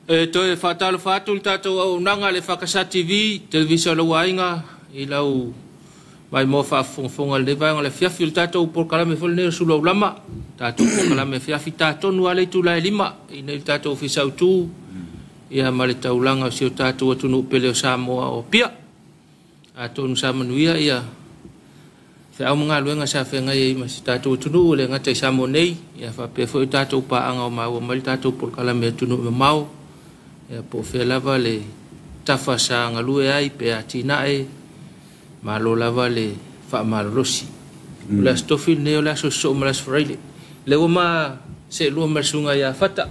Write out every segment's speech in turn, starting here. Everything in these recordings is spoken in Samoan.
E toe faatalofa atu le tatou auaunaga le EFKS TV, televisa o lau aiga, i lau maimoa faafogafoga i lenei vaega o le afiafi o le tatou polokalame foi lenei o Sulu Aulama. Tatou polokalame afiafi tatonu lava le itula e 5 i nei le tatou ofisa autu, ia ma le taulaga o si o tatou atunuu pele o Samoa o Apia. Atonu sa manuia ia feau ma galuega sa feagai ai ma si tatou atunuu e le gata i Samoa nei, ia faapea foi o tatou paaga o maua mai le tatou polokalame atunuu mamao, ia po o fea lava le tafa sa galue ai pe atinae, malo lava le faamalolosi. O le Aso Tofi lenei o le aso sosoo ma le Aso Faraile. Lea ua ma seelua ma le susuga ia Fata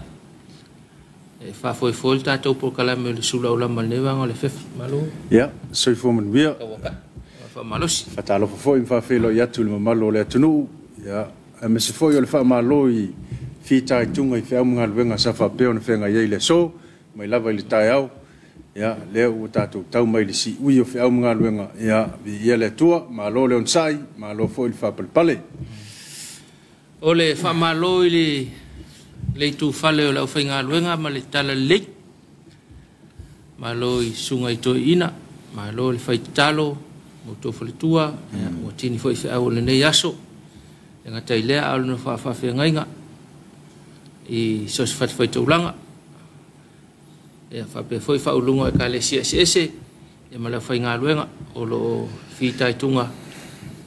e faafoefoe le tatou polokalame o le Sulu Aulama i lenei vaega o le afiafi. Malo. Ia, soifua manuia. Tauakai. Faamalosi. Faatalofa foi ma faafeiloai atu i le mamalu o le atunuu, ia, aemaise foi o le faamalo i fitaituga i feau ma galuega sa faapea ona feagai ai i le aso, mai lava i le taeao, ia, lea ua tatou tau mai i le siui o feau ma galuega, ia, viia le Atua, malo le onosai, malo foi le faapalepale. O le faamalo i le itufale o le aufaigaluega ma le talalelei. Malo i susuga i toeaiina, malo le faitatalo ma outou faletua, ia, ua tini foi feau o lenei aso. E gata i lea a o le faafeagaiga i so o se fatafaitaulaga. Ia faapea foi faauluga o ekalesia eseese, ia ma le aufaigaluega o lo o fitaituga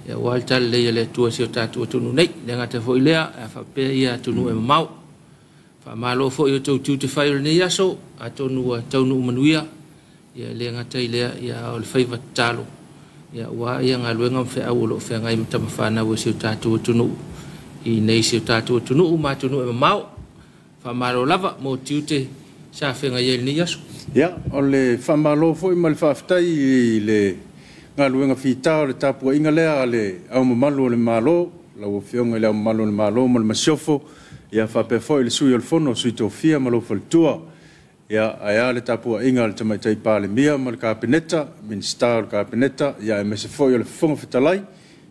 ia aua le talalelei a le Atua i si o tatou atunuu nei. Le gata foi lea, a faapea ia atunuu e mamao. Faamalo foi o outou tiute fai o lenei aso, atonu ua taunuu manuia, ia le gata i lea, ia o le faiva tatalo, ia aua ia galuega ma feau o lo o feagai ma tamafanau o si o tatou atunuu i nei si o tatou atunuu ma atunuu e mamao. Faamalo lava mo tiute sa feagai ai lenei aso. Ia, o le faamalo foi ma le faafetai i le galuega fita o le tapuaiga lea a le Ao Mamalu o le Malo, lau Afioga i le Ao Mamalu o le Malo ma le Masiofo, ia faapea foi le Sui o le Fono, Sui Tofia ma lou faletua. Ia, ae a le tapuaiga a le Tamaitai Palemia ma le Kapeneta, Minisita o le Kapeneta, ia aemaise foi o le Fofoga Fetalai,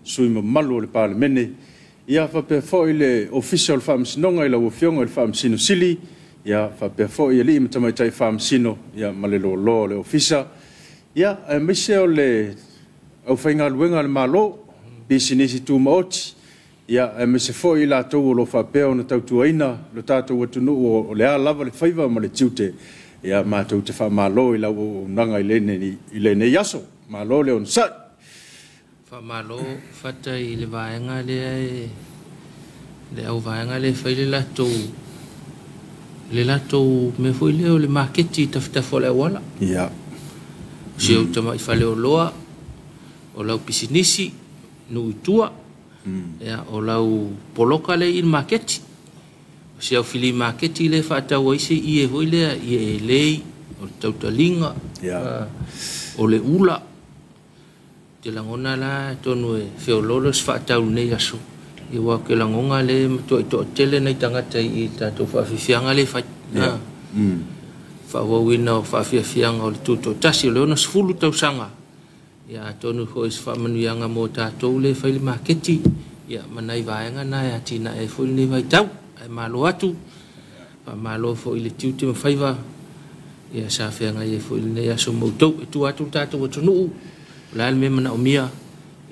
sui usufono mamalu o le Palemene, ia faapea foi le Ofisa o le Faamasinoga i lau Afioga i le Faamasino Sili, ia faapea foi alii ma tamaitai faamasino, ia ma le loaloa o le Ofisa, ia aemaise o le aufaigaluega a le Malo, pisinisi tumaoti, ia aemaise foi i latou o lo o faapea ona tautuaina lo tatou atunuu o le a lava le faiva ma le tiute, ia matou te faamalo i lau auaunaga i lenei aso. Malo le onosai. Faamalo Fata i le vaega lea e le auvaega lea e fai le latou mea foi lea o le maketi i tafatafa o le auala. Ia. O si ou tamai faleoloa, o lau pisinisi, nuu i tua, ia, o lau poloka lea i le maketi. O si au fili maketi lea e faatau ai se ie foi lea, ie elei, o le tautaliga, o le ula. Te lagona la tonu e feololo se faatau lenei aso. Ia ua ke lagona le matua i toatele nei tagata i tatou faafiafiaga le fai. Faaauauina o faafiafiaga o le tutoatasi o le 60 tausaga. Ia atonu foi se faamanuiaga mo tatou le fai le maketi. Ia ma nai vaega na e atinae foi lenei vaitau. Ae malo atu, faamalo foi i le tiute ma faiva, ia sa feagai ai foi lenei aso ma outou. E tua atu le tatou atunuu, o le a le mea manaomia,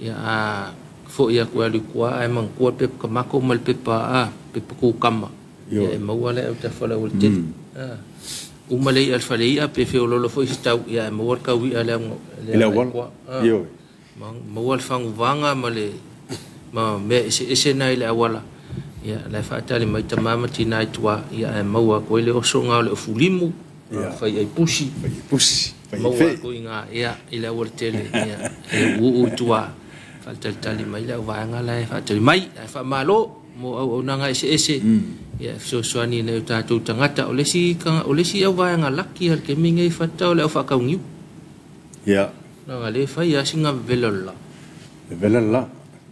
ia a foi atu e alu i tua ae manatua le pepa tamako ma le pepa pepa kukama. Ia e maua le autafa o le aualatele. Uma le ia le fale ia pe feololo foi se tau, ia e maua le tau ia le auala. Maua le faguvaga ma le ma mea eseese na i le auala. Ia la e faatali mai tama ma tina i tua, ia e maua atu ai le osoga o le ofulimu, fai ai pusi, maua atu i ngā, ia, i le aualatele, ia, e uu i tua, faatalitali mai le auvaega la e faatali mai, ae faamalo mo auaunaga eseese, ia, e fesoasoani nei o tatou tagata. O le isi auvaega laki a le taimi nei Fata o le au faakauniu. Ia. Naga le fai a singa vevela o le la. Vevela le la.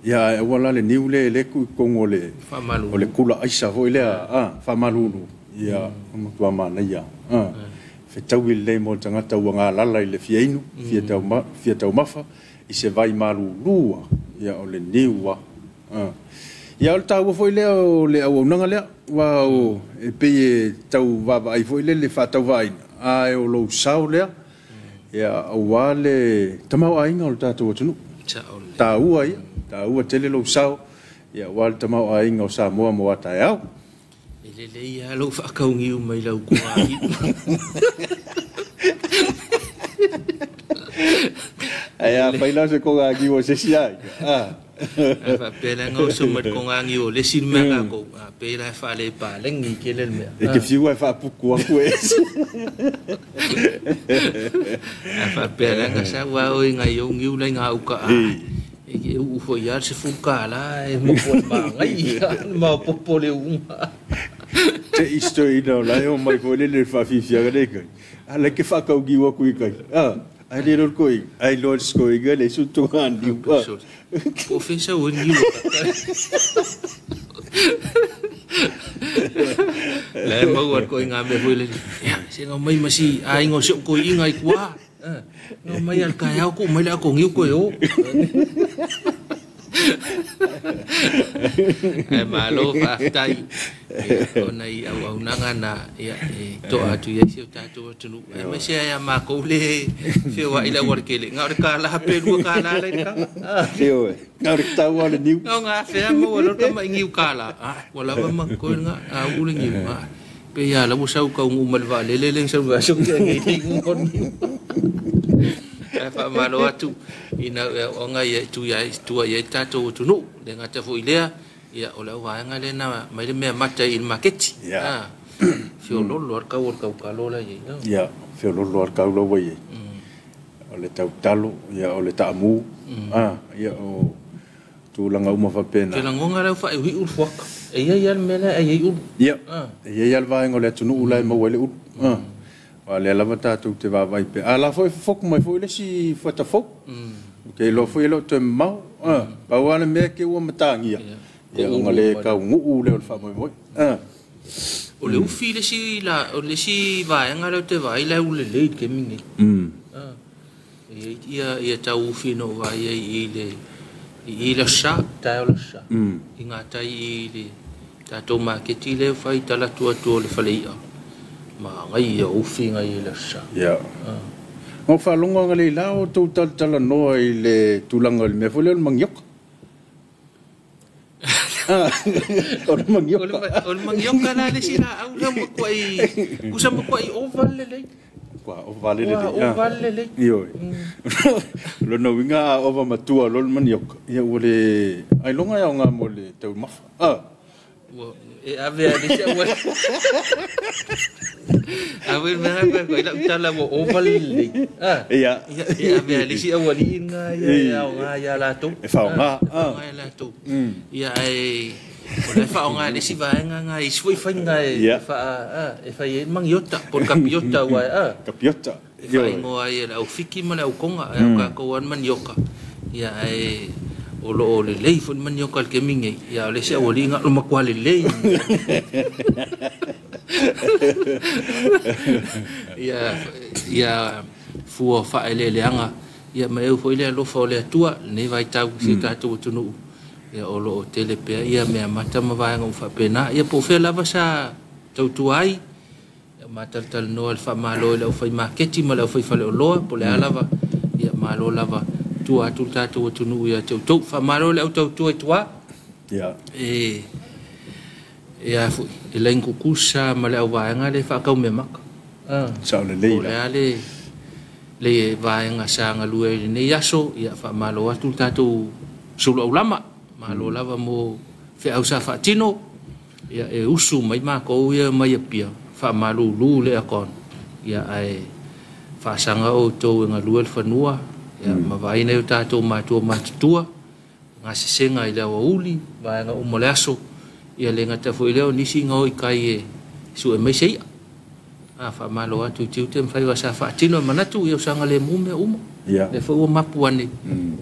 Ia, e auala le niu le le ku i totonu o le o le kula aisa foi lea, faamalulu. Ia, o matua manaia. Fetaui lelei mo le tagata ua galala i le fia inu, fia taumafa, i se vai malulua, ia o le niu a. Ia o le taua foi lea o le auaunaga lea, aua o e pei e tau vaavaai foi lele faatauvaaina, ae o lou sao lea, ia aua le tamaoaiga o le tatou atunuu. Taua ia, taua tele lou sao, ia aua le tamaoaiga o Samoa mo a taeao. E lelei lava lou faakaugiu mai lau togagiu. Ae afai la o se togagiu a se isi aiga. Ae faapea la e oso mai le togagiu o le isi mea tatou, a pei la e faalepalegi tele le mea. E te fiu e faaputu atu e ese. Ae faapea la sau a oe nai ou niu lai gauta e ke uu foi ia se $10 e mo foi magai maopoopo le uuga. Te i stoina o lai o mai foi lele faafiafiaga le kai. A lai ke faakaugiu atu i kai. Ai le lor koi, ai lor skoi ga le su toganiu. Po fesa o niu. Le mau ar koi ngā mea foi le. Ia, se ngau mai masi ai ngau se koi inga i kua. Ngau mai al kai au ku mai la ko ngiu ko yo. E malo faafetai ona i auaunaga na ia e to'a atu i ai si o tatou atunuu aemaise ai a makou le feoa'i le aualakele ga o le kālā pe $2 lai le taga. Ioe, na o le taua o le niu. O gafea maua loa le tama'i niu kālā ua lava ma totoe lena a uu le niu pe ia la ua sau tauguu ma le vaalele le sau le aso tea nei le iuga o le niu. Ae faamalo atu ina auauga ia e tua i ai tatou atunuu le gata foi lea ia o le auvaega lea na mai le mea mata i le maketi. Feololo a le kau o le tautalo la i ai. Ia, feololo a le kau la ua i ai. O le tautalo, ia o le taamu, ia o tulaga uma faapena. Te lagona lau faaiuiu le fuaka. E iai lava le mea la e ai ai ulu. Ia, e iai lava le vaega o le atunuu la e maua ai le ulu. Aua o lea lava tatou te vaavaai pea. A la foi e fofotu mai foi le isi fuata fou. Ou te iloa foi e le o toe mamao. Pau lava le mea ke ua matagia, ia ona le taunuu lea o le faamoemoe. O le ufi le isi la, o le isi vaega lea ou te vaai la e ulelei i le taimi lenei. E i ai ia tau ufi na ou vaai ai i le i le aso Sa, taeao le aso Sa. I gatai i le tatou maketi lea ua fai talatu atu o le fale i'a. Manaia ufi nai i le aso Sa. Ia. Na ou faalogo agalelei la o outou talatalanoa i le tulaga o le mea foi lea o le manioka. O le manioka. O le manioka la le isi laau lea ua matuai, tusa matuai ova le lelei. Ua ova le lelei. Ua ova le lelei. Ioe. O lona uiga a ova matua loa le manioka, ia ua le ailoga e aoga mo le taumafa. Ua e ave a le isi auala. Ave le mea koe lau tala ua ova le lelei. Ia. E ave a le isi aualii ngā ia e aoga ia latou. E faaaoga. E faaaoga ia latou. Ia ae o la e faaaoga e le isi vaega ngā isi foi faiga e e fai ai mangiota po o le kapiota ua e Kapiota. E faaigoa ai e le aufiki ma le aukonga e au tatou lava le manioka. Ia ae o loo lelei foi le manioka i le taimi lenei. Ia o le isi aualii na o le matua lelei. Ia ia fua faaeleeleaga ia ma eu foi le alofa o le Atua lenei vaitau i si o tatou atunuu. Ia o loo tele pea ia meamata ma vaega uma faapena. Ia po o fea lava sa tautua ai. Ia matalatalanoa le faamalo i le aufai maketi ma le aufai faleoloa po o le a lava. Ia malo lava tua atu le tatou atunuu ia te outou. Faamalo le au tautua i tua. Ia. E e a foi e laini tutusa ma le auvaega lea e faatau meamata. Sao lelei Po o le a le le vaega sa galue ai i lenei aso. Ia faamalo atu le tatou sulu aulama. Malo lava mo feau sa faatino. Ia e usu mai matou ia mai Apia faamalulu le aircon. Ia ae faasaga outou e galue le fanua. Ia ma vaai nai o tatou matua matutua gasesega i le aoauli vaega uma o le aso. Ia le gata foi lea o nisi na o i tai e sue mai se i'a. A faamalo atu i tiute ma faiva sa faatino e manatu ia o saogalemu mea uma. Ia. Lea foi ua mapu ane.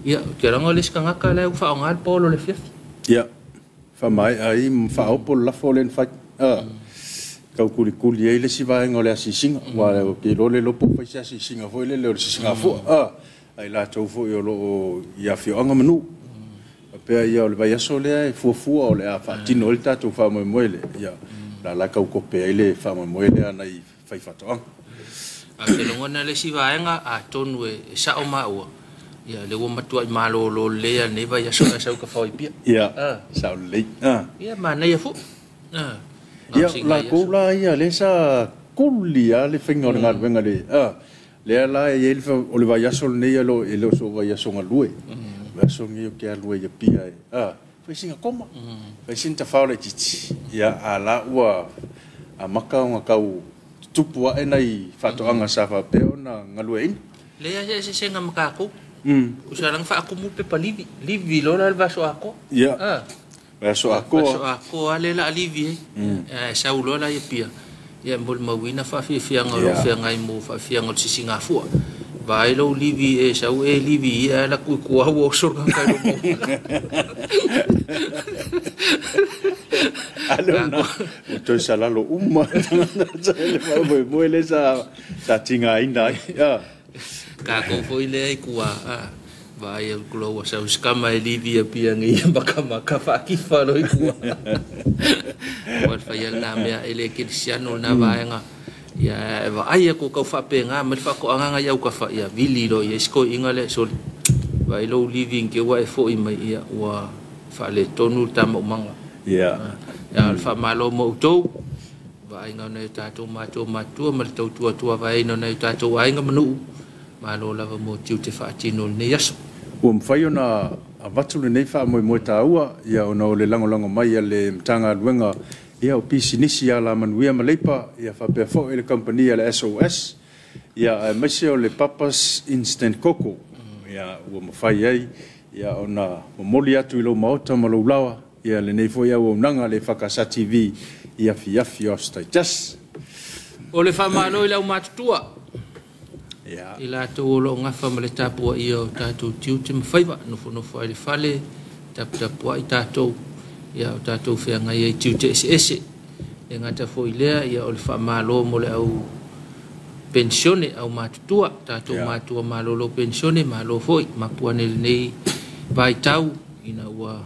Ia ou te laga o le isi tagata la e ua faaaoga le polo i le afiafi. Ia, faamaea ai ma faaopo le lafo lea na fai. Taukulikuli ai le isi vaega o le asiasiga, aua ou te iloa le iloa po o fai se asiasiga foi lele o le sisigafua, a i latou foi o lo o i afioaga ma nuu. faapea ia o le vaiaso lea e fuafua o le a faatino ai le tatou faamoemoe lea, ia la la taukope ai le faamoemoe lea nai faifaatoaga. Ae ou te lagona le isi vaega atonu e sao maua, ia lea ua matuai malolo lelei lava i lenei vaiaso ae sau i Tafao i Apia. Ia, sao lelei. Ia, manaia foi. Ia, o latou la ia lea sa kuli lava le faiga o le galuega le, lea la e i ai le, o le vaiaso lenei e le o sou vaiaso galue. O le vaiaso lenei ou te alu ai i Apia e fai sina koma, fai sina tafao laitiiti. Ia, a la ua amata ona tau tutupu ae nai faatoaga sa faapea ona galueaiina. Leai lava se eseesega ma tatou. Tusa la na faatumu le pepa livi, livi loa la le vaiaso atoa. Ia, vaiaso atoa. Vaiaso atoa lava lea o le a livi ai. Ae sau loa la i Apia, ia e molimauina faafiafiaga o lo o feagai mo faafiafiaga o le sisigafua. Vaai lou livi e sau e livi ia ae alu atu i tua ua oso le tagata i lou maota. A lea ona ua toe salalo uma tagata i le faamoemoe lea sa tigaina ai. Tatou foi lea i tua, vaai atu loa ua sau si tama e livi i Apia nei ia matamata faatifa loa i tua. Aua le faia lena mea e le kerisiano lena vaega. Ia e vaai atu tau faapena mai le faatoaga na i autafa, ia vili loa i ai si toeaina lea, sole, vaai lou livi i te i ua e foi mai, ia ua faaletonu le ta maumaga. Ia. Ia, o le faamalo mo outou, vaaiga o nai o tatou matua matutua ma le tautua tuavaeina o nai o tatou aiga ma nuu, malo lava mo tiute faatino o lenei aso. Ua mafai ona avatu lenei faamoemoe taua, ia ona o le lagolago mai a le Matagaluega ia o pisinisi Alamanuia ma Leipa, ia faapea foi le kamupani a le SOS, ia aemaise o le Papa's Instant Coco, ia ua mafai ai ia ona momoli atu i lou maota ma lou laoa ia lenei foi auaunaga a le EFKS TV i afiafi o aso taitasi. O le faamalo i le aumatutua, i latou o lo o gafa ma le tapuaia o tatou tiute ma faiva, nofonofo ai i le fale, taputapuai tatou, ia o tatou feagai ai i tiute eseese. E le gata foi i lea, ia o le faamalo mo le au penisione, au matutua, tatou matua malolo penisione, malo foi, mapu ane i lenei vaitau ina ua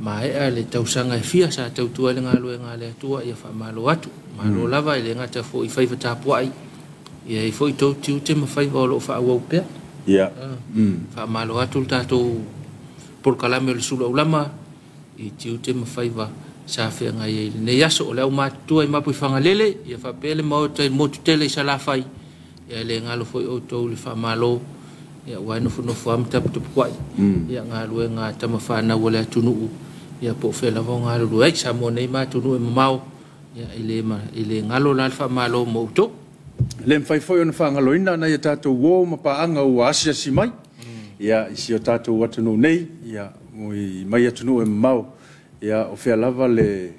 maea le tausaga e fia sa tautua ai le galuega a le Atua, ia faamalo atu. Malo lava, e le gata foi i faiva tapuai, ia e i ai foi tou tiute ma faiva o lo o faaauau pea. Faamalo atu le tatou polokalame o le Sulu Aulama i tiute ma faiva sa feagai ai i lenei aso. O le aumatutua i Mapuifagalele, ia faapea le maota i le motu tele i Salafai, ia e le galo foi outou i le faamalo, ia aua e nofonofo lava ma taputapuai, ia galuega a tama fanau a le atunuu, ia po o fea lava o galulue ai, Samoa nei ma atunuu e mamao, ia e le galo la le faamalo mo outou. E le mafai foi ona faagaloina nai a tatou uo ma paaga ua asiasi mai, ia, i si o tatou atunuu nei, ia, mai atunuu e mamao, ia, o fea lava le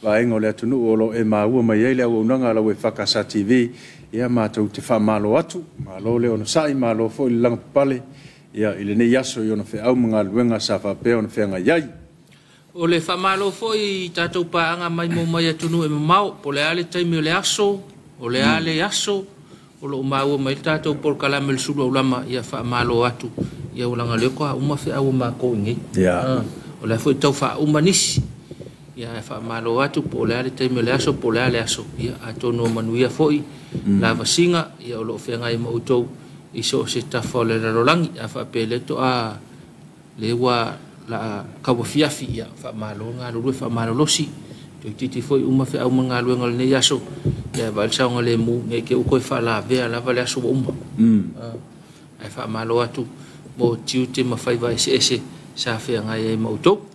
vaega o le atunuu o lo o e maua mai ai le auaunaga a lau EFKS TV, ia matou te faamalo atu, malo le onosai, malo foi le lagapapale, ia, i lenei aso i ona feau ma galuega sa faapea ona feagai ai. O le faamalo foi i tatou paaga maimoa mai atunuu e mamao, po o le a le taimi o le aso, o le a le aso, o lo o maua mai le tatou polokalame o le Sulu Aulama, ia faamalo atu, ia ua leaga o lea faatoa uma feau a matou i inei. O lea foi tau faauma nisi, ia ae faamalo atu po o le a le taimi o le aso, po o le a le aso, ia atonu o manuia foi lavasiga, ia o lo o feagai ma outou i so o se tafa o le lalolagi. A faapea lea toa lea ua la tauafiafi, ia faamalo galulue faamalolosi, toeitiiti foi uma feau ma galuega o lenei aso, ia vaai le saogalemu, ne i te i ua toe faalavea lava le aso ua uma. Ae faamalo atu mo tiute ma faiva eseese sa feagai ai ma outou.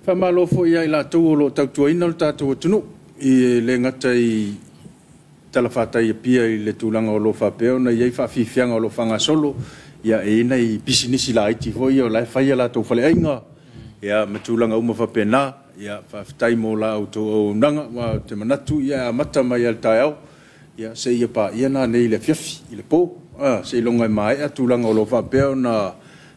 Faamalo foi ia i latou o lo o tautuaina lo tatou atunuu, i le gata i talafatai Apia i le tulaga o lo o faapea ona i ai faafiafiaga o lo o faagasolo, ia e i ai nai pisinisi laiti foi ia o la e fai a latou faleaiga, ia ma tulaga uma faapena. Ia faafetai mo la outou auaunaga, aua ou te manatu ia e amata mai lava i le taeao, ia seia paia nanei i le afiafi, i le po, seiloga e maea tulaga o lo o faapea ona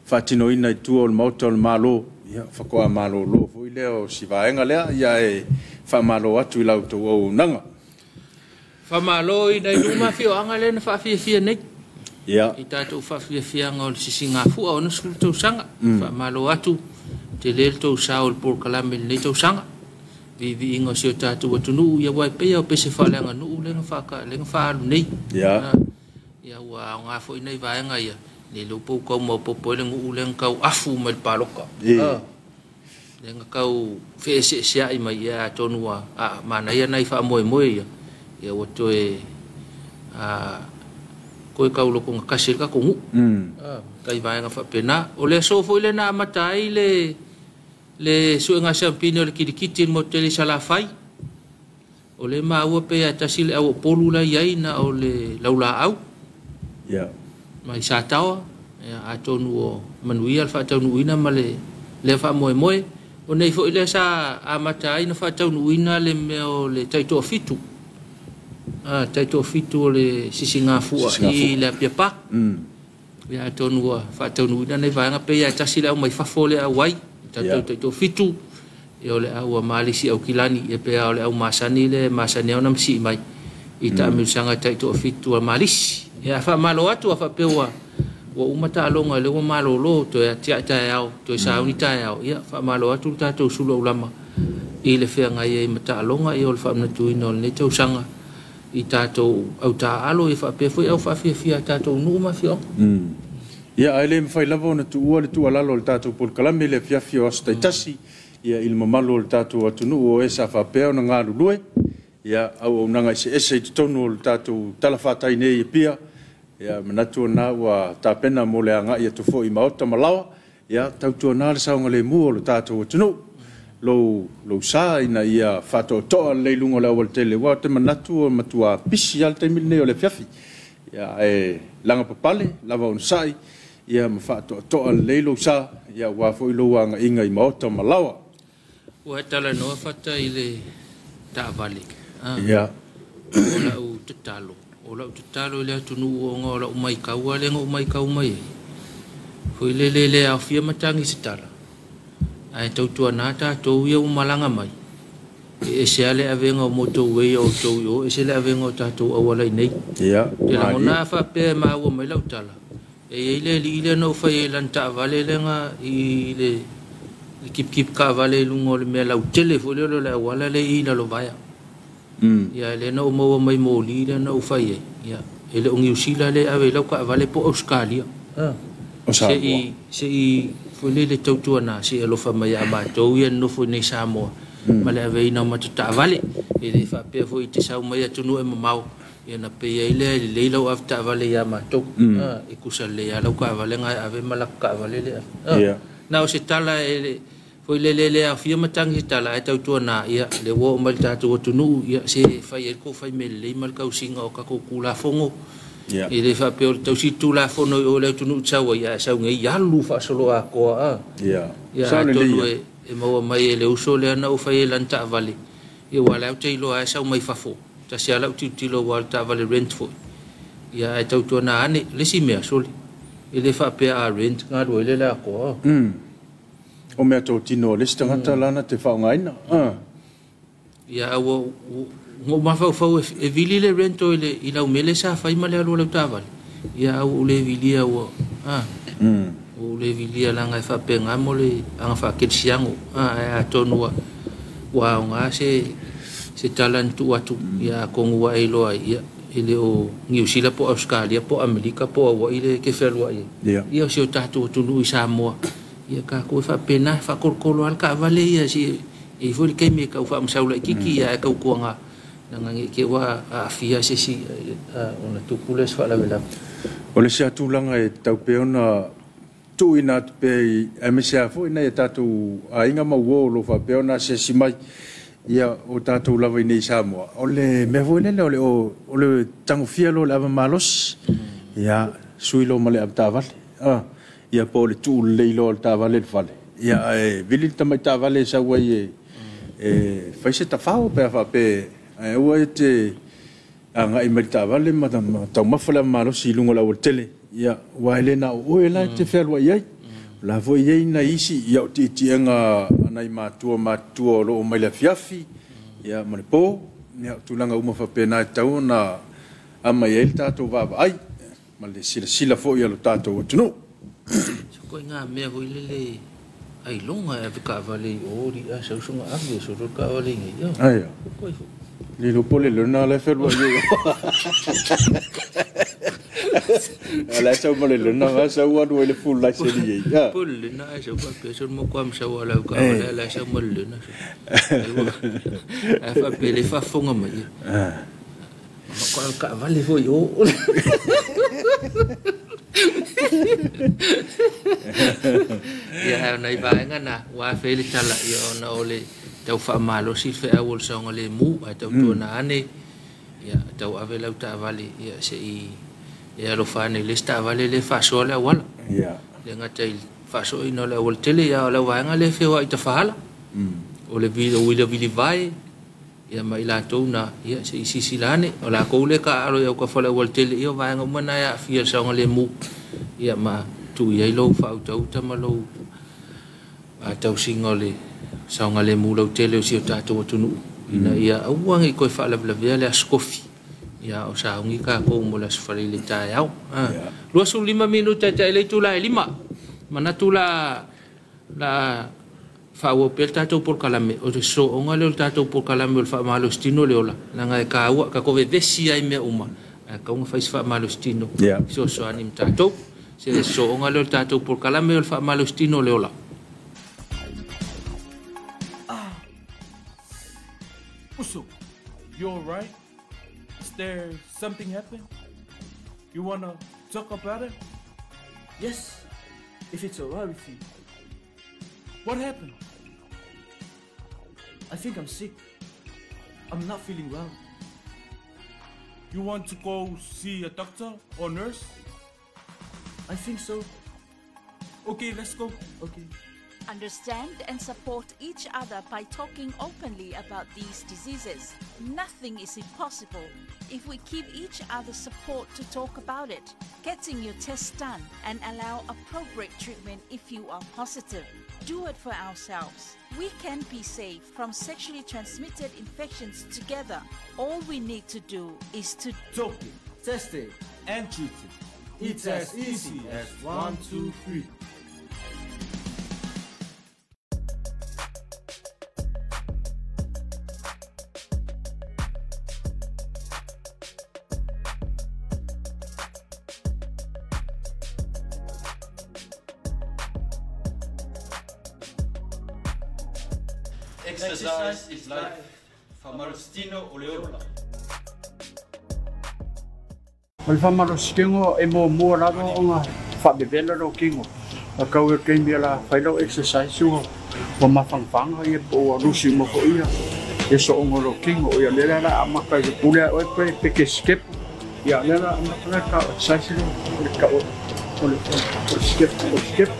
faatinoina i tua o le Maota o le Malo, ia faatoa malolo foi lea o si vaega lea, ia e faamalo atu i la outou auaunaga. Faamalo i nai nuu ma afioaga lea na faafiafia nei. Ia. I tatou faafiafiaga o le sisigafua 60 tausaga. Faamalo atu tele le tou sao o le polokalame i lenei tausaga. Viiviiga o si o tatou atunuu ia ua e pei o pese faaleaganuu lea na faaalu nei. Ia. Ia ua aoga foi nei vaega ia le iloa po ua tau maopoopo ai le nuu lea na tau afu mai le paloka. Lea na tau feeseeseai mai ia atonu ua manaia nai faamoemoe ia ia ua toe toe tau lotogatasi ai le tatou nuu. Tai vaega faapena. O le aso foi lea na amata ai le suega siampini o le kilikiti i le motu tele i Salafai. O le maua pe ia tasi le au Upolu la i ai na o le laulaau. Ia. Mai Sataoa, ia, atonu o manuia le faataunuuina ma le lea faamoemoe. O nei foi lea sa amata ai na faataunuuina le mea o le taitoafitu. Taitoafitu o le sisigafua i le Apia Park. Ia atonu ua faataunuuina nei vaega pe ia tasi le au mai fafo le au ai. Tatou taitoafitu. Ia o le au a Malisi au Kilani ia pe o le au masani le masani au na masii mai i taamilosaga taitoafitu a Malisi. Ia faamalo atu a faapea ua uma taaloga le ua malolo toe atiae taeao toe sauni taeao. Ia faamalo atu le tatou sulu aulama i le feagai ai ma taaloga ia o le faamanatuina o lenei tausaga i tatou au taaalo ia faapea foi au faafiafia a tatou nuu ma afioaga. Ia ae le mafai lava ona tuua le tuualalo o le tatou polokalame le afiafi o aso taitasi ia i le mamalu o le tatou atunuu o e sa faapea ona galulue ia auaunaga eseese i totonu o le tatou talafatai nei i Apia. Ia manatu ona ua tapena mo le agai atu foi i maota ma laoa ia tautuana le saogalemu o le tatou atunuu lou sa ina ia faatoatoa lelei luga o le aualatele ua te manatu o matua pisi lava le taimi lenei o le afiafi. Ia ae lagapapale lava onosai ia ma faatoatoa lelei lou sa ia aua foi lou agaiga i maota ma laoa. Ua e talanoa fata i le taavale. Ia. O lau tatalo. O lau tatalo i le atunuu ona o lau maitau a lea na ou maitau mai ai. Foi le le le aofia matagi se tala. Ae tautuana tatou ia ua malaga mai. E ese lava le avega o motorway o outou i o, ese le avega o tatou auala i nei. Ia. Te lagona faapea e maua mai lau tala. E i ai le alii lea na ou fai ai lana taavale lea na i le kipikip taavale i luga o le mea lautele foi lea o le auala lea i Lalovaea. Ia lea na ou maua mai moli lea na ou fai ai. Ia e le o Niu Sila le ave i lau taavale po o Australia. O Samoa. Se i foi lele tautuana se i alofa mai ia matou ia nofo i nei Samoa. Ma le aveina o matou taavale. E le faapea foi i te sau mai atunuu e mamao. Ia na pei ai lea e lelei lau ave taavale ia matou. E kusa lelei lava lau taavale na e ave ma laka taavale le ave. Ia. Na o se tala e foi lele le aofia matagi se tala ae tautuana ia le ua oo mai le tatou atunuu ia se fai ai le kou fai mea lelei ma le tausiga o tatou Tulafono. Ia. E le faapea o le tausi Tulafono i o le atunuu te sau ai ae sau nei alu faasolo atoa. Ia. Ia Sao lelei atonu ia. e maua mai e le uso lea na ou fai ai lana taavale. Ia ua lea ou te iloa ae sau mai fafo. Tasi lava lau tilotilo ua le taavale rent foi. Ia ae tautuana ane le isi mea soli. E le faapea a rent galue ai le le atoa. O mea totino o le isi tagata lana te faaaogaina. Ia a ua ou mafaufau e vili le rent o i lau mele sa fai ma le alu o lau taavale. Ia a ua ou le vilia ua ua ou le vilia laga e faapena mo le aga faakelesiago. Ae atonu ua aoga se tala na tuu atu. Ia atonu ua e iloa ai ia e le o Niu Sila po o Australia po o Amerika po o Hawaii le te fealuai ai. Ia. Ia o si o tatou atunuu i Samoa. Ia tatou e faapena faakolokolo lava le taavale ia si e foi le taimi e tau faamasau laitiiti ia ae tautuaga laga nei te ua aafia se isi ona tupu lea se faalavelave. O le isi lava tulaga e tatau pea ona tuuina atu pea i aemaise lava foi nai a tatou aiga ma uo o lo o faapea ona asiasi mai ia o tatou lava i nei i Samoa. O le mea foi lele o le tagofia loa o le ava malosi. Ia sui loa ma le avetaavale. Ia po o le tuu lelei loa o le taavale i le fale. Ia ae vili le tamai taavale e sau ai e fai se tafao pe a faapea ae aua e te agai mai le taavale ma taumafa le ava malosi i luga o le aualatele. Ia aua e le na o oe la e te fealuai ai. O la foi e i ai nai isi ia o tiitiiga a nai matua matutua o lo o mai le afiafi ia ma le po. Ia o tulaga uma faapena e tatau ona aumai ai le tatou vaavaai. Ma le silasila fo'i a lo tatou atunuu. Se koe ngā mea foi lele ai longa e ave kaavale i o li a sau sunga ave so ro kaavale ngai yo. Ai. Koi fo. Li lo pole le na le felu ai. Ala sau mo le na ga sau alu le full license ni ya. Pole na ai sau pa pe so mo kwa msa wala ka wala la sau mo le na. Ai fa pe le fa fonga mai. Ah. Ma ko kaavale foi o. Ia na i vaenga na wa fe le tala ia ona o le tau faamalosi le feau o le saogalemu ae tautuana ane ia tau ave lau taavale ia se'i e alofa ane i le isi taavale lē faasoa le auala Ia. le gata i faasoaina o le auala tele ia o le auvaega lē feoa'i tafaala o le uila vilivae ia ma i latou na ia se'i sisila ane o lakou lē kaaalo i aukafa o le auala tele ia o vaega uma na e aafia i le saogalemu ia ma tuu i ai lou faautauta ma lou tausiga o le saogalemu lautele o si o tatou atunuu ina ia aua nei toe faalavelavea le aso kofi ia o saugi kakou mo le aso faleile taeao. 25 minuta e taʻi itula e 5 manatu la la faaauau pea le tatou polokalame o le so'oga lea o le tatou polokalame o le faamalositino le ola laga e kāua tatou vevesi ai mea uma ae tau ona fai se faamalositino fesoasoani ma tatou se so'oga lea o le tatou polokalame o le faamalositino le ola. Uso, you alright? Is there something happen? You wanna talk about it? Yes, if it's alright with you. What happened? I think I'm sick. I'm not feeling well. You want to go see a doctor or nurse? I think so. Okay, let's go. Okay. Understand and support each other by talking openly about these diseases. Nothing is impossible if we keep each other's support to talk about it. Getting your test done and allow appropriate treatment if you are positive. Do it for ourselves. We can be safe from sexually transmitted infections together. All we need to do is to talk it, test it, and treat it. It's as easy as 1, 2, 3. Exercise is life. Faamalositino o le ola. O le faamalositino e muamua lava ona faavevela lou kino. A kau e keimi la fai lau exercise ua ua mafagafaga ia po ua lusi uma fo'i ia e so'oga lou kino. Ia lea la amata i le pule a oe pe peke skep. Ia lea la amata la ka exercise lo o le ka o le skep o skep.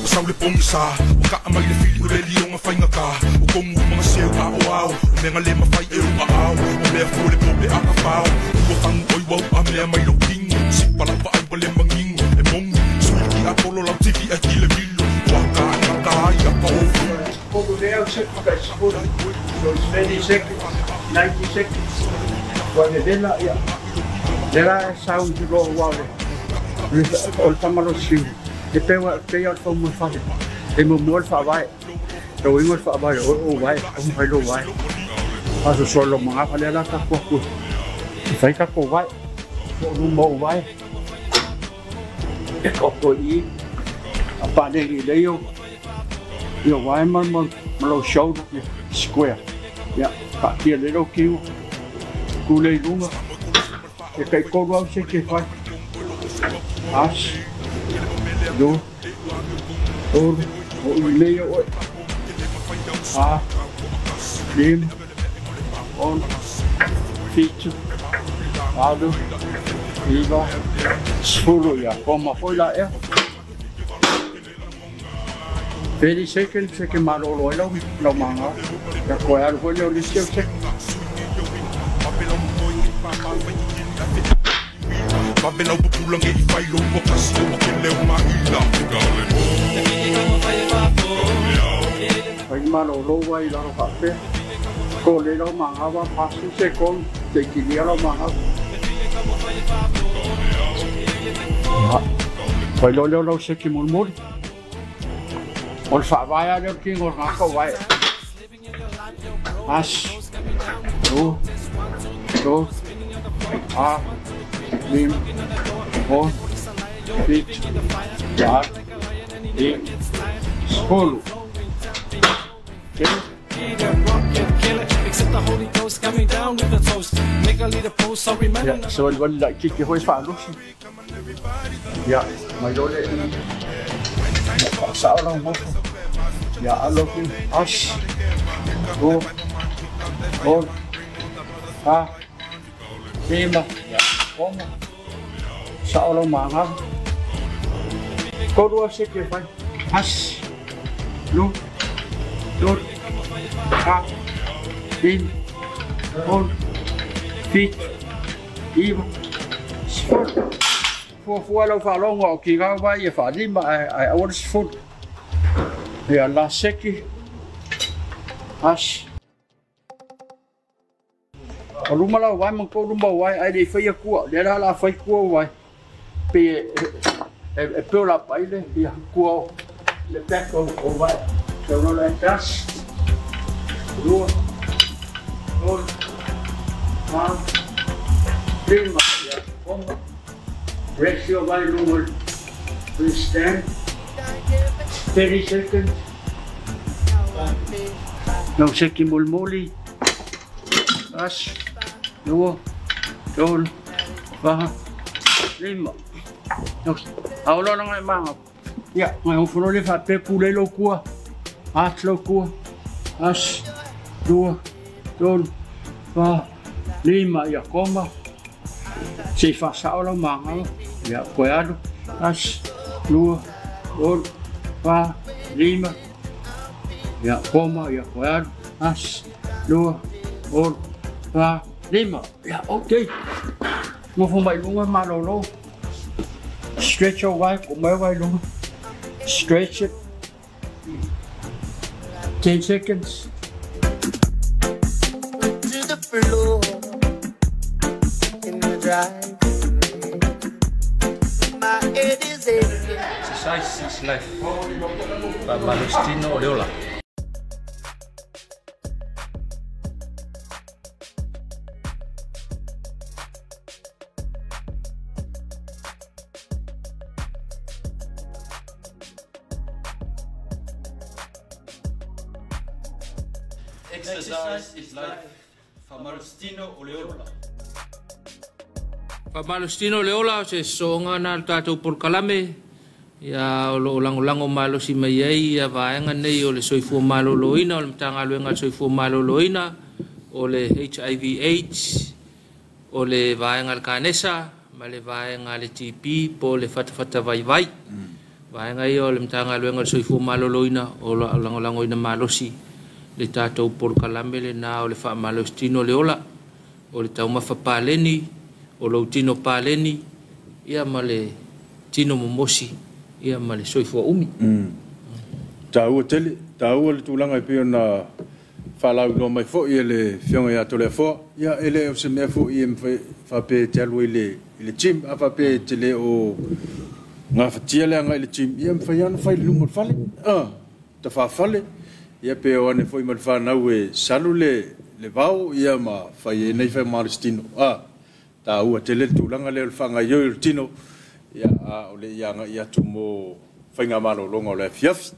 Sau le pongisa, o ka amai le fili o le lionga whaingaka. O kongu mga seu a o ao, o mea ngale mawhai e o a ao. O mea fua le pope a ka whao, o tangu oi wau a mea mai lo kingo. Si pala pa ai wale mangingo, e mongi, sui ki a polo lau tivi a ki le milo. Waka nga ka ai a pa o. So it's 30 seconds, 90 seconds. Ua vevela ia. Lera e sau i loa ua le. O le faamalositino. E pewa pe o fo mo fa. E mo mo fa vai. Ro ingo fa vai o vai, o vai lo vai. Aso solo mga fa le la ka ko ko. Fai ka ko vai. O no mo vai. E ko ko i. A pa de ni le yo. Yo vai mo mo lo shoulder square. Ya, ka ti le ro ki. Ku le lunga. E kai ko ro se ke fai. As. Do, tolu, o i lea oe, a, lima, ono, fitu, alu, iva, 10 ia, koma foi la ea. 30 seconds, se ke malolo ai lau, lau manga, ia koe alu foi leo lisi au seke. Papelau pupulange i whailo ua kasi o ke leo maila. Fai malolo vai lalo faapea. Ko le lau magaua pasu sekoni seʻi kilia lau magaua. Ia failoa lea o lau seki mulimuli. O le faavae a lea o le kiga o le gaka uae. Tasi, lua, tolu, fa, lima, ono, fitu, valu, dimy, sefolo. Telo. Ia, savalivali laʻititi foi faalosi. Ia, mai loa lea ia faasao lau gofo. Ia alo atu tasi, lua, tolu, fa, lima, ia, ono. Sao lau magaga. Tolu lava seki e fai. Tasi, lua, tolu, fa, lima, ono, fitu, iva, sefulu. Fuafua lau faalogo a o kigau vai e faalima ae aua le sefulu. Ia la seki. Tasi. O luma lau uae ma kou luma uae ae leʻi faia kua. Lea la o le a fai kua uae. Pe e build up ai le ia kua o le back o uae. Sau loa lea tasi, lua, tolu, fa, lima, ia ono. Rest your vai luga o le stand. 30 seconds. Lau seki mulimuli. Tasi, lua, tolu, fa, lima. A o loa laga e maga. Ia, nai ofo loa lea faapea pulei lou kua. Ati lou kua. Tasi, lua, tolu, fa, lima. Ia koma. Seʻi faasao lau magaga. Ia, toe alu. Tasi, lua, tolu, fa, lima. Ia, koma. Ia, toe alu. Tasi, lua, tolu, fa, lima. Ia, okei. Nofo mai luga malolo. Stretch your uae, koo mai uae i luga. Stretch it. 10 seconds. To the floor in the driving rain. My head is aching. Exercise is life. Faamalositino o le ola. Exercise is life. Faamalositino o le ola. Faamalositino o le ola o se sosooga na le tatou polokalame ia o loo lagolago malosi mai ai ia vaega nei o le soifua malōlōina o le Matagaluega a le Soifua Malōlōina o le HIV AIDS o le vaega a le Kanesa ma le vaega a le TB po o le fatafata vaivai. Vaega ia o le Matagaluega o le Soifua Malōlōina o loo lagolagoina malosi le tatou polokalame lenā o le faamalositino o le ola o le taumafa paleni o lou tino paleni ia ma le tino momosi ia ma le soifua umi. Taua tele, taua le tulaga e pei ona faalauiloa mai foi e le Afioga ia Toleafoa. Ia, e le o se mea foi e mafai faapea e te alu ai i le gym, a faapea e te le o gafatia le agai i le gym, ia e mafai lava ona fai i le luma o le fale, tafafale, ia pe o ane foi ma le fanau e salu le vao, ia ma fai ai nei faamalositino. Taua tele le tulaga lea o le faagaoioi o le tino, ia, a o le i agai atu mo faigamalologa o le afiafi.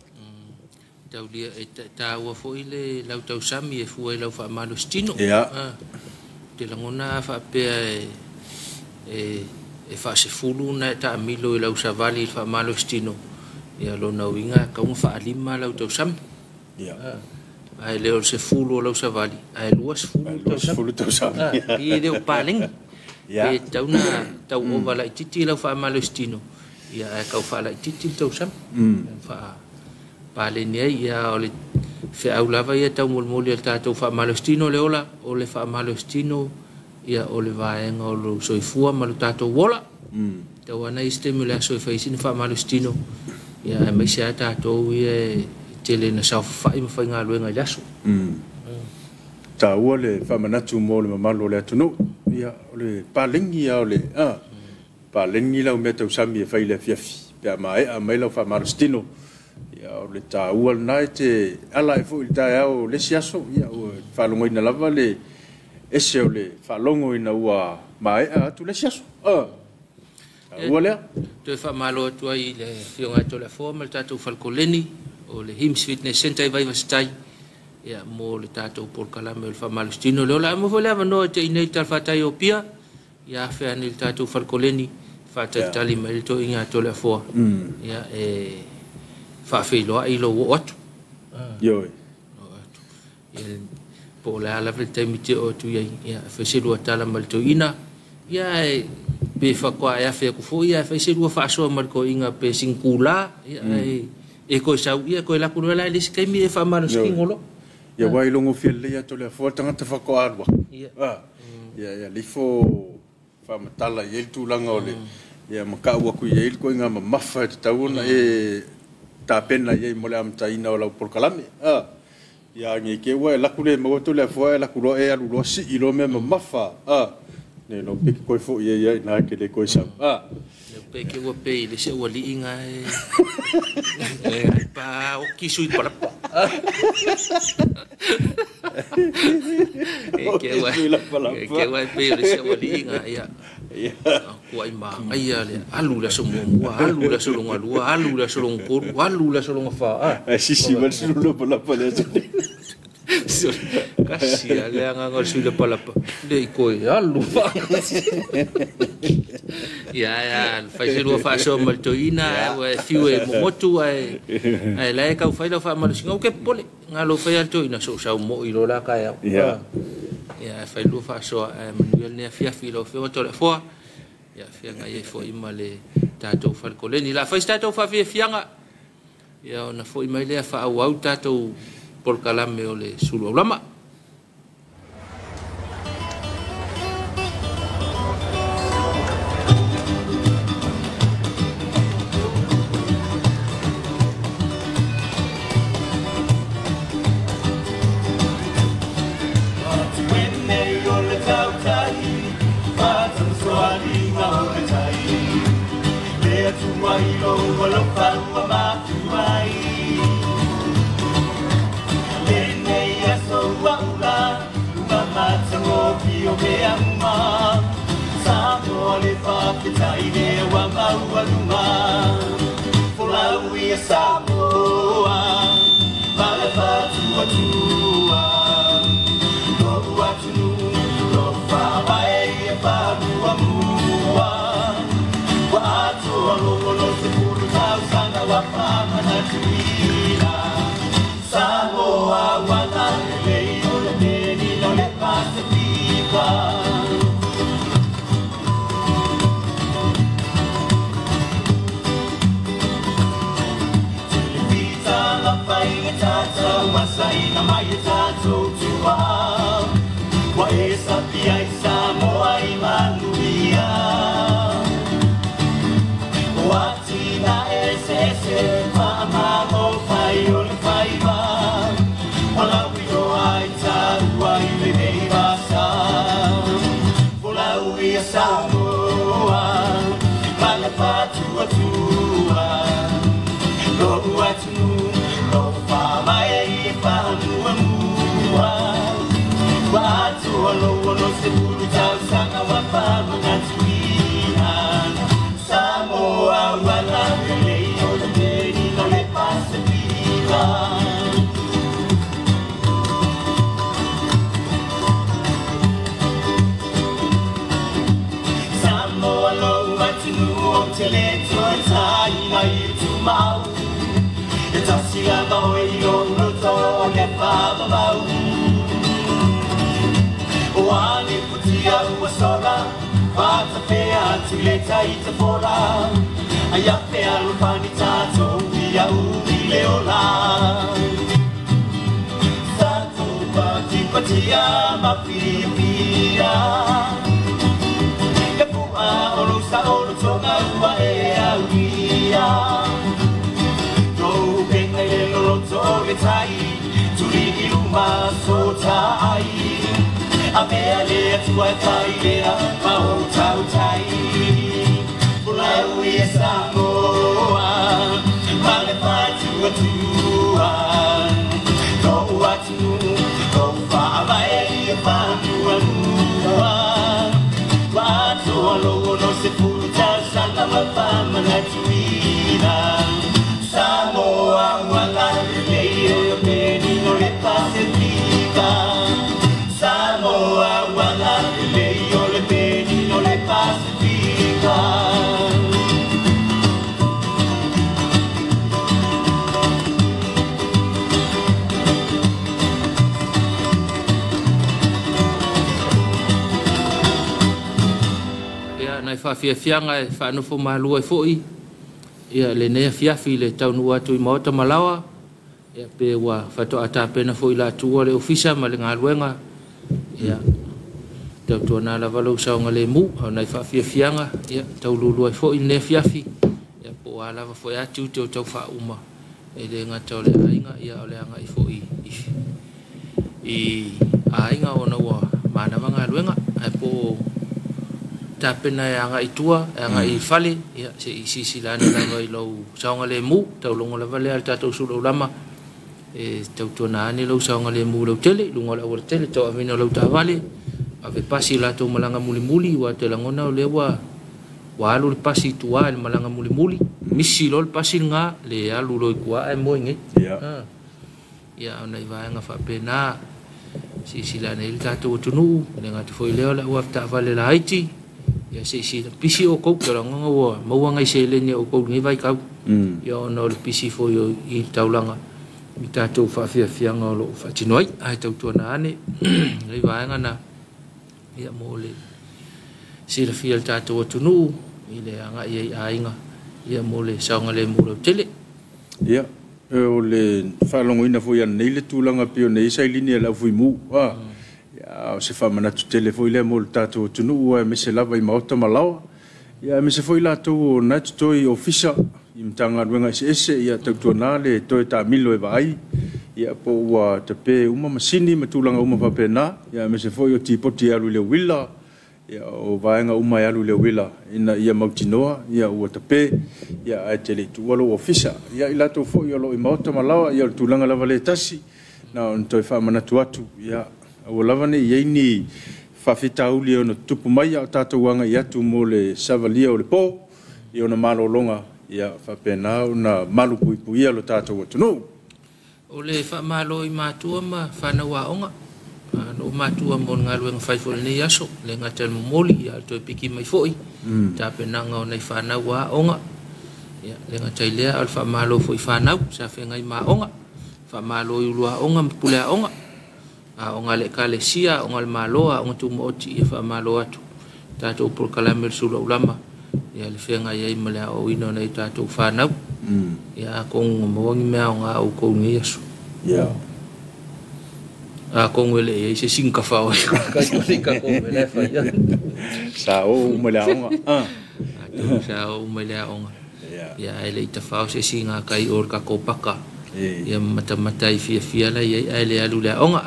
Taulia e taua foi le lau tausami e fua i lau faamalositino. Te lagona a faapea e faasefulu ona e taamilo i lau savali i le faamalositino. Ia lona uiga e tatau ona faalima lau tausami. Ae le o le sefulu o lau savali, ae 20 tausami. 20 tausami. I le o palegi. Pe tatau ona tau ova laititi lau faamalositino, ia ae kau faalaititi le tausami. Faapaleni ai, ia o le feau lava ia taumolimoli a le tatou faamalositino le ola, o le faamalositino ia o le vaega o lou soifua ma lo tatou ola. Tau ana isi taimi o le aso e fai ai sina faamalositino, ia aemaise lava tatou ia e tele na saofafai ma faigaluega i le aso. Taua le faamanatu mo le mamalu o le atunuu. Ia o le paleni a o le paleni lau mea tausami e fai le afiafi pe a maea mai lau faamalositino. Ia o le taua lena e te ala ai foi i le taeao o le isi aso. Ia ua faalogoina lava le ese o le faalogo ina ua maea atu le isi aso. Taua lea. Toe faamalo atu ai i le Afioga ia Toleafoa ma le tatou falekoleni o le Hims Fitness Centre i Vaivasitai ia mo le tatou polokalame o le faamalositino lea. O le a maua foi le avanoa e te i nei i le talafatai o Apia, ia afe ane i le tatou falekoleni faatalitali mai le toeaiina a Toleafoa ia e faafeiloai lou oo atu. Ioe. Ia po o le a lava le taimi te oo atu i ai, ia fai se lua tala ma le toeaina, ia e pe faatoa e afe atu foi, ia fai se lua faasoa ma le toeaina pe singula, ia e toe sau, ia toe laku loa la i le isi taimi e faamalositino loa. Ia ua ilogofia lelei atu le afoa le tagata faatoa alu atu. Ia ia lifo faamatala i ai le tulaga o le ia ma kau atu i ai le koiga mamafa e tatau ona e tapena i ai mo le amataina o lau polokalame. Ia nei te ua e laku le maua atu le afoa e laku loa e alu loa sii loa mea mamafa. Ne lo pe koe foi ia ia na ke le koe sau. Le pe ke ua pe i le se ua liiga e e pa o ki sui palapa. E ke ua ke ua pe i le se ua liiga ia. Kua i maangaia le alu le aso muamua, alu le aso longa lua, alu le aso longa tolu, alu le aso longa fa. Sisi ma le sulu lapalapa le aso. Kasi a le agaga o le sui lapalapa le i koe alu faatasi. Ia ia fai se lua faasoa ma le toeaina ua e fiu e momotu ae ae la e tau fai lau faamalosiga ou ke popole galo fai a le toeaina so sau moi lo la taeao. Ia fai lua faasoa ae manuia lenei afiafi i lau Afioga Toleafoa. Ia feagai ai foi ma le tatou falekoleni. La fai se tatou faafiafiaga ia ona foi mai lea faaauau tatou polokalame o le sulu aulama. ua failea mautautai Pulau ia Samoa ma le faatuatua Lou atunuu lou faavae ia faamuamua Ua atoa lou 60 tausaga ma faamanatuina Samoa ua lalelei o le penina o le Pasefika Samoa ua lalelei o le penina o le Pasefika. Ia nai faafiafiaga e faanofo malua ai fo'i ia lenei afiafi i le taunuu atu i maota ma laoa ia pe ua faatoa tapena fo'i latua le ofisa ma le galuega ia tautuana lava lou saogalemu a o nai faafiafiaga ia taululu ai fo'i lenei afiafi ia po o a lava fo'i tiute o taufaauma e le gata o le aiga ia o le agai fo'i i aiga ona ua manava galuega ae po o tapena e agai i tua e agai i fale ia se'i silasila ane lava i lou saogalemu taulogo lava lea a le tatou sulaulama e tautuana ane lou saogalemu lautele i luga o le aualatele tauaveina o lau taavale ave pasi i latou malaga mulimuli ua te lagona o lea ua alu le pasi i tua i le malaga mulimuli misi loa le pasi lena le alu loa i tua ae moe nei ia ona i vaega faapena silasila ane ai le tatou atunuu le gata foi lea o le au avetaavale laiti ia se'i pisi outou te lagona ua maua nai seleni a outou i lenei vaitau ia ona o le pisi foi i le taulaga i tatou faafiafiaga o loo faatino ai ae tautuana ane lenei vaega na ia mo le silafia e le tatou atunuu i le agai ai i aiga ia mo le saogalemu lautele. Ia o le faalogoina foi ananei le tulaga pei ona i ai sailini a le aufuimu ia o se faamanatu tele foi lea mo le tatou atunuu aemaise lava i maota ma laoa ia aemaise foi latou o na e totoe i ofisa i Matagaluega eseese ia tautuana le toe taamilo e vaai ia po ua tape uma masini ma tulaga uma faapena ia aemaise foi o tipoti e alu i le uila ia o vaega uma e alu i le uila ina ia mautinoa ia ua tape ia ae te le i tuua lou ofisa ia i latou foi o lo o i maota ma laoa ia o le tulaga lava le tasi na ona toe faamanatu atu ia aua lava ne i ai ni faafitauli e ono tutupu mai a o tatou agai atu mo le savalia o le po i ona malologa ia faapena ona malupuipuia lo tatou atunuu. O le faamalo i matua ma fanau aoga no matua mo le galuega fai foi i lenei aso le gata i le momoli ia le toe piki mai fo'i tapenaga o nai fanau aoga ia le gata i lea o le faamalo foi i fanau sa feagai ma aoga faamalo i ulu aoga ma pule aoga aoga a le ekalesia aoga a le Malo aoga tumaoti ia faamalo atu tatou polokalame o le sulaulama ia le feagai ai ma le aoaoina o nai tatou fanau ia atonu ua maua ni mea aoga a outou i lenei aso atonu e le i ai se isi ni tafao ai kai tatou mea la e fai sa oo uma i le aoga atonu sa oo uma i le aoga ia ae le i tafao se isi gatai o le tatou paka ia matamata ai fiafia la i ai ae le alu i le aoga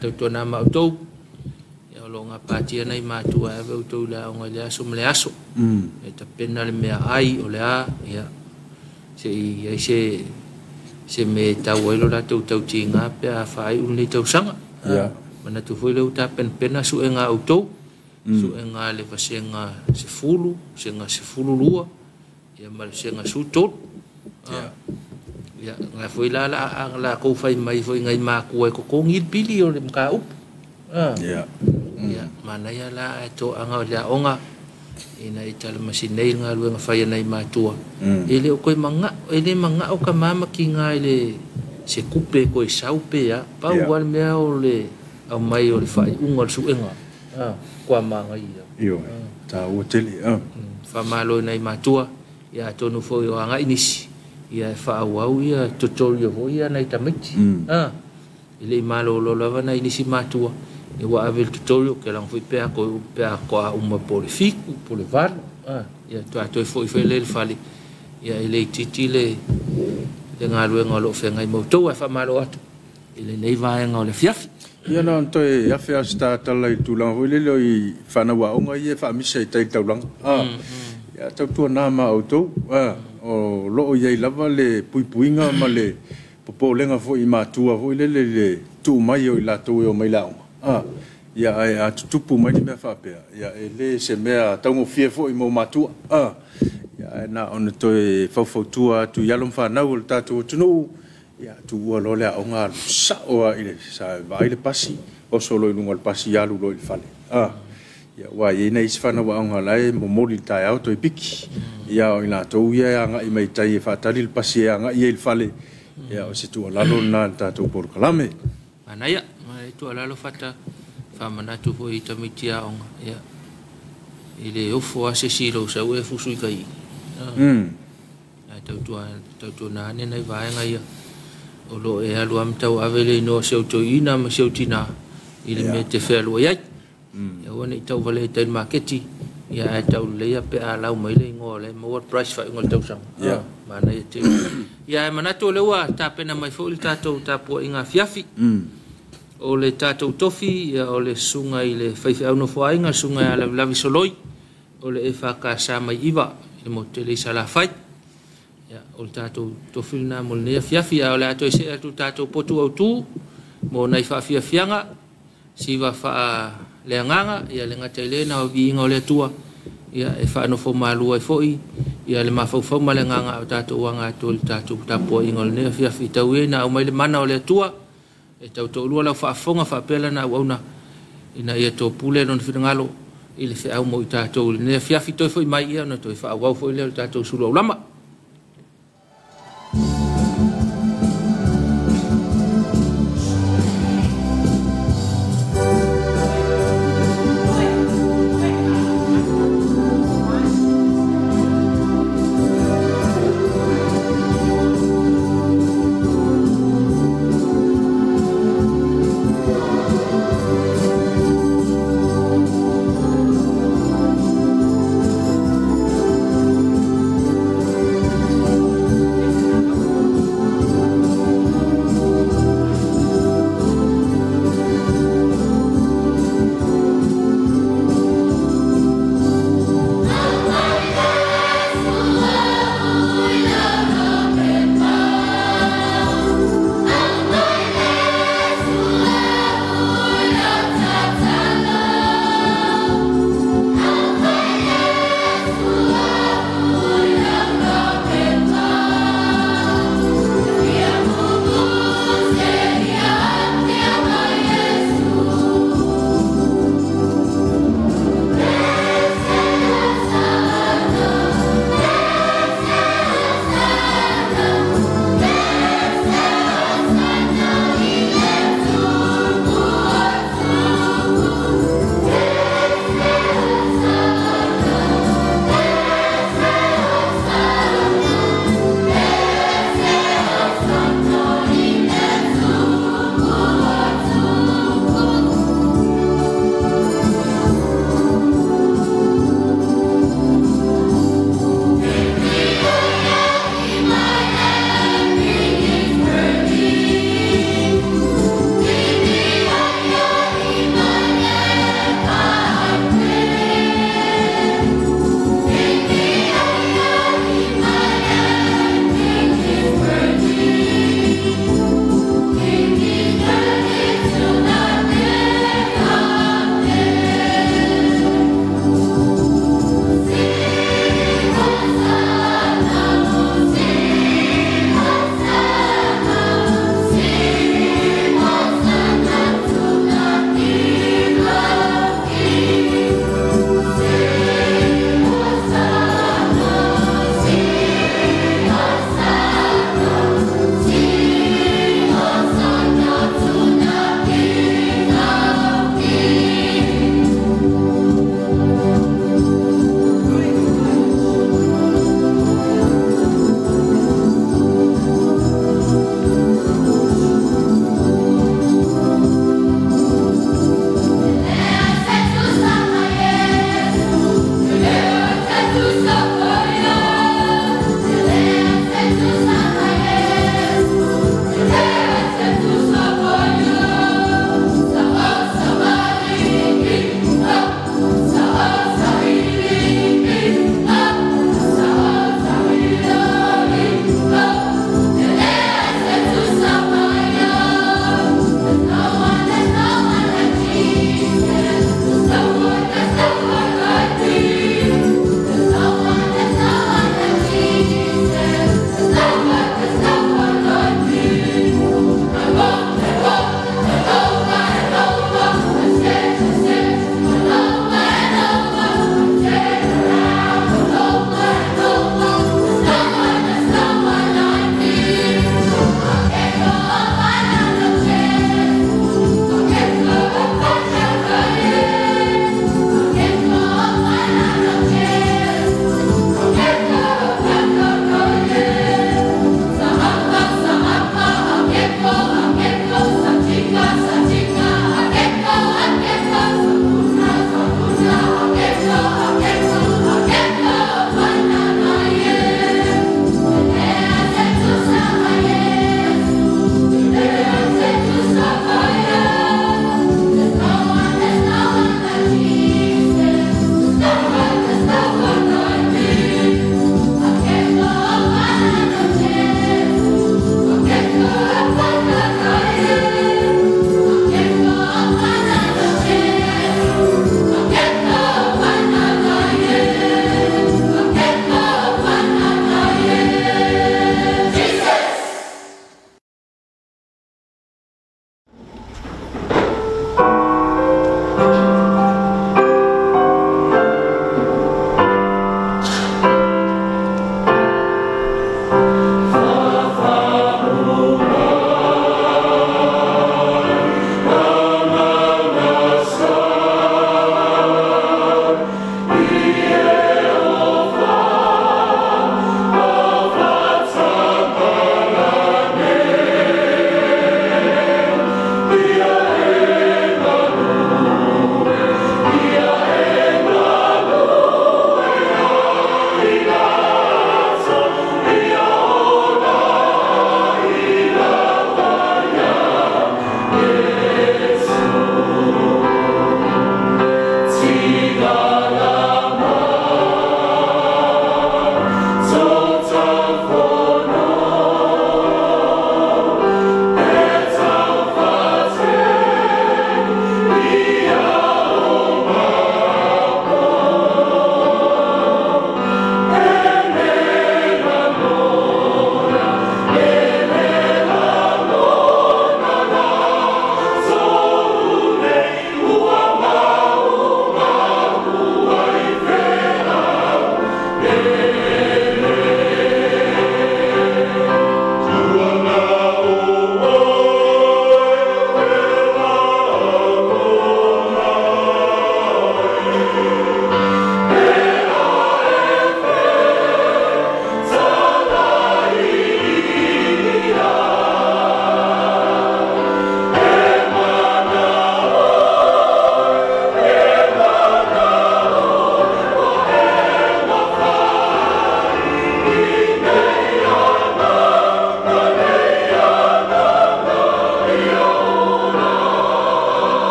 tautuana ma outou ia o lo o gapatia nai matua e ave outou i le aoga i le aso ma le aso e tapena le meaai o le a ia se'i i ai se mea e tau ai lo latou tautiga pe a faaiu lenei tausaga manatu foi lea ua tapenapena suega a outou suega a le vasega 10 vasega 12 ia ma le vasega 13 ia na foi la latou fai mai foi nai matua e totogi le pili o le mataupu ia manaia la ae toaga o le aoga ina ia talamasi nei le galuega fai a nai matua e le o toe manao e le manao tama ma tiga i le se tupe e toe sau pe a pau lava le mea o le aumai o le faaiuga o le suega ua manaia ioe taua tele faamalo i nai matua ia atonu foi o agai nisi ia e faaauau ia tutorial foi ia nai tamaiti e le i malolo lava nai nisi matua ia ua ave i le tutorial ke laga foi pe a toa uma po o le 7 po o le 8 ia toe foi foi lea i le fale ia e le itiiti le galuega o lo o feagai ma outou ae faamalo atu i lenei vaega o le afiafi. Ia na ona toe afe lava se tatala i le tulaga foi lele i fanau aoga ia e faamisa i tai i le taulaga. Ia tautuana ma outou, o loo i ai lava le puipuiga ma le popolega foi i matua foi lele i le tuu mai o i latou e omai i le aoga. Ia ae a tutupu mai ni mea faapea, ia e le se mea taugofie foi mo matua. Ia ae na ona toe faufautua atu i alo ma fanau o le tatou atunuu, ia tuua loa le aoga alu sao lava i le vaai le pasi, oso loa i luga o le pasi alu loa i le fale. Ia aua e i ai nai isi fanau aoga la e momoli i le taeao toe piki. Ia o i latou ia e agai mai tai e faatali le pasi e agai ai i le fale, ia o se tuualalo lena a le tatou polokalame. Manaia, manaia tuualalo Fata, faamanatu foi i tamaiti aoga, ia i le ofo lava se isi i lou sau e fusu i tai. Ae tautuana ane nai vaega ia o lo o e alu lava ma tauave le igoa o si au toeaina ma si au tinā i le mea e te fealuai ai. Ia aua ne i tauvalea i tai i le maketi, ia ae tauleleia pe a lau mai le igoa o la e maua le price faaiuga o le tausaga. Manaia tele. Ia ae manatu o lea ua tapena mai foi le tatou tapuaiga afiafi. O le tatou tofi, ia o le susuga i le faifeau nofoaiga, le susuga ia Lavilavi Soloi, o le EFKS mai Iva i le motu tele i Salafai. Ia, o le tatou tofi lena mo lenei afiafi, ae o le a toe see atu i le tatou potu autu mo nai faafiafiaga, siva faaleagaga, ia le gata i le na o viiga o le Atua, ia e faanofo malu ai foi ia le mafaufau ma le agaga o tatou aga atu i le tatou tapuaiga o lenei afiafi. Tau ia ina aumai le mana o le Atua e tau toalua lau faafofoga faapea lana auauna ina ia topule lona finagalo i le feau mo i tatou i lenei afiafi. Toe foi mai ia ona toe faaauau foi lea o le tatou sulu aulama.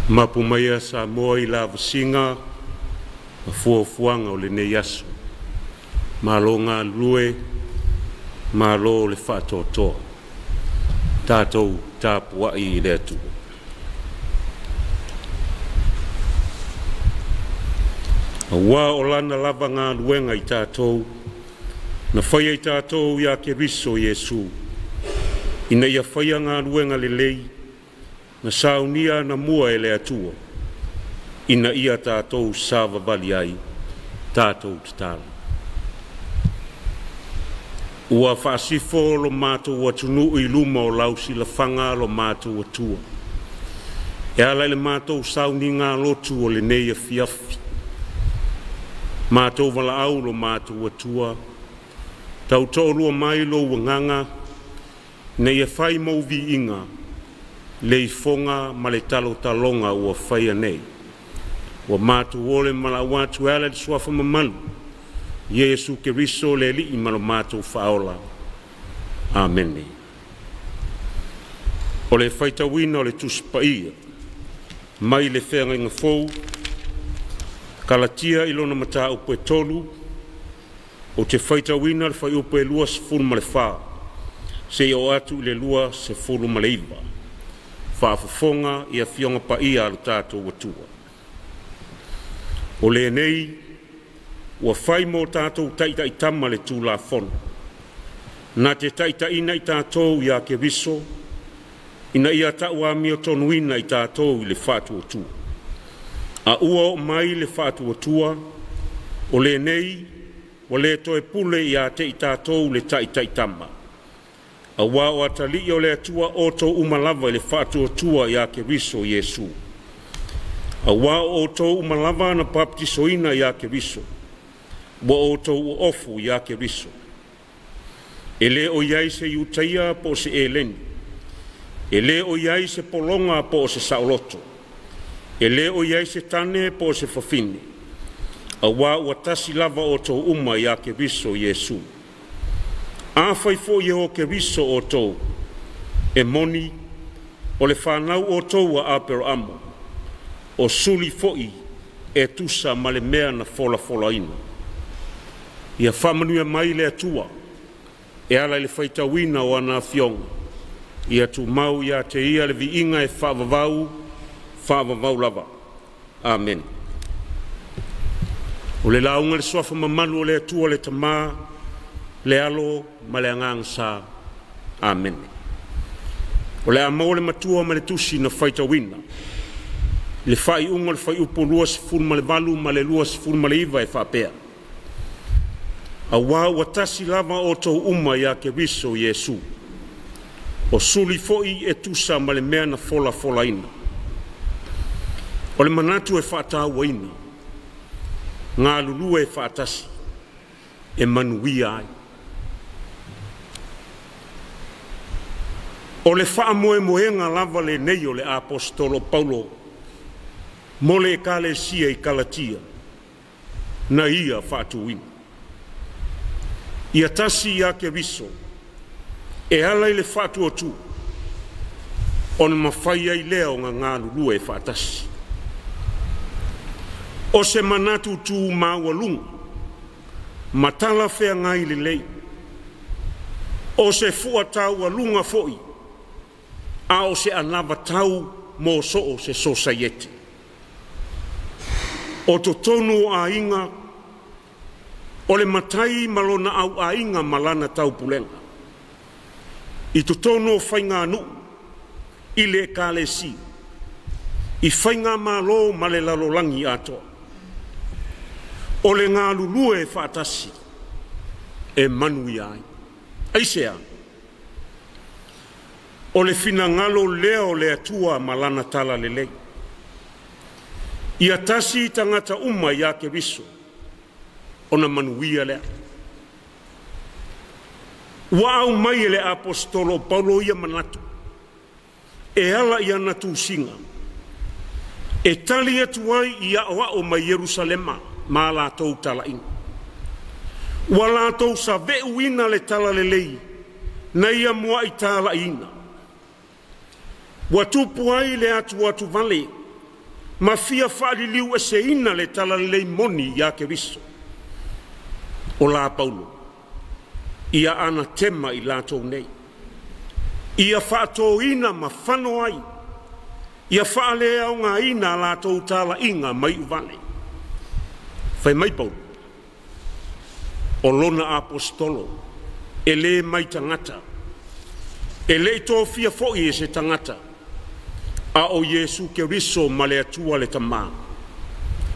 Mapu mai a Samoa i la vasiga ma fuafuaga o lenei aso. Malo galulue, malo le faatoatoa. Tatou tapuai i le Atua. Auā o lana lava galuega i tatou, na faia i tatou ia Keriso Iesu, ina ia faia galuega lelei, na saunia anamua e le Atua, ina ia tatou savavali ai. Tatou tatalo. Ua faasifo lo matou atunuu i luma o lau silafaga lo matou Atua, e ala i le matou sauniga lotu o lenei afiafi. Matou valaau lo matou Atua, tautoalua mai lou agaga, ina ia fai mou viiga le ifoga ma le talotaloga ua faia nei. Ua matou ole ma valaau atu e ala i le suafa mamalu, Iesu Keriso le Alii ma lo matou Faaola. Amene. O le faitauina o le Tusi Paia mai le Feagaiga Fou, Kalatia i lona mataupu e 3, ou te faitauina le fuaiupu e 24 seia oo atu i le 29. Faafofoga i Afioga Paia a lo tatou Atua. O lenei ua fai mo tatou taitaitama le Tulafono, na te taitaiina i tatou ia Keriso, ina ia tauamiotonuina i tatou i le faatuatua. A ua oo mai le faatuatua, o lenei ua le toe pule ia te i tatou le taitaitama, auā o atalii o le Atua outou uma lava i le faatuatua ia Keriso Iesu. Auā o outou uma lava na papatisoina ia Keriso, ua outou ofu ia Keriso. E le o i ai se Iutaia po o se Eleni, e le o i ai se pologa po o se saoloto, e le o i ai se tane po o se fafine, auā ua tasi lava outou uma ia Keriso Iesu. Afai foi e o Keriso outou, e moni, o le fanau outou a Aperamo, o suli foi e tusa ma le mea na folafolaina. Ia faamanuia mai le Atua e ala i le faitauina o ana afioga, ia tumau ia te ia le viiga e faavavau, faavavau lava. Amene. O le lauga le suafa mamalu o le Atua le Tamā, le Alo ma le Agaga Sa. Amene. O le a maua le matua ma le tusi na faitauina le faaiuga o le fuaiupu 28 ma le 29 e faapea: Auā ua tasi lava outou uma ia Keriso Iesu, o suli foi e tusa ma le mea na folafolaina. O le manatu e faatauaina, galulue faatasi e manuia ai. O le faamoemoega lava lenei o le Aposetolo Paulo mo le Ekalesia i Kalatia na ia faatuina. Ia tasi ia Keriso e ala i le faatuatua, ona mafai ai lea o galulue faatasi. O se manatu tu maualuga, ma talafeagai lelei, o se fuataualuga foi, a o se anavatau mo so o se sosaiete. O totonu o aiga, o le matai ma lona auaiga ma lana taupulega. I totonu o faiganuu, i le ekalesia, i faigamalo ma le lalolagi atoa. O le galulue faatasi e manuia ai. Aisea? O le finagalo lea o le Atua ma lana talalelei. Ia tasi tagata uma ia Keriso, ona manuia lea. Ua aumai e le Aposetolo o Paulo ia manatu, e ala i ana tusiga, e tali atu ai i aoao mai Ierusalema ma latou talaiga. Ua latou saveuina le talalelei na ia muai talaiina. Ua tupu ai le atuatuvale Ma fia faaliliu eseina le talalelei moni iā Keriso. O la Paulo, ia anatema i latou nei. Ia faatōina ma fano ai, ia faaleaogaina a latou talaiga mai uvale. Fai mai Paulo, o lona aposetolo, e lē mai tagata, e lei tofia foi e se tagata, a o Iesu Keriso ma le Atua le Tamā,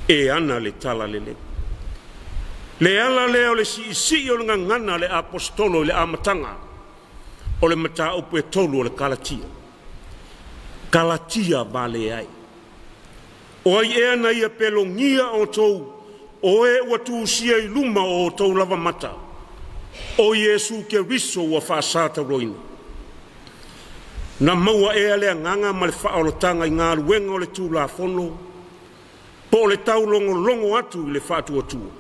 e ana le talalelei. Le ala lea o le siisii o le gagana le aposetolo i le amataga o le mataupu e tolu o le Kalatia. Kalatia vale ai. O ai ea na ia pelogia outou o e ua tusia i luma o outou lava mata, o Iesu Keriso ua faasatauroina. Na maua ea le agaga ma le faaolataga i galuega o le Tulafono, po o le taulogologo atu i le faatuatua?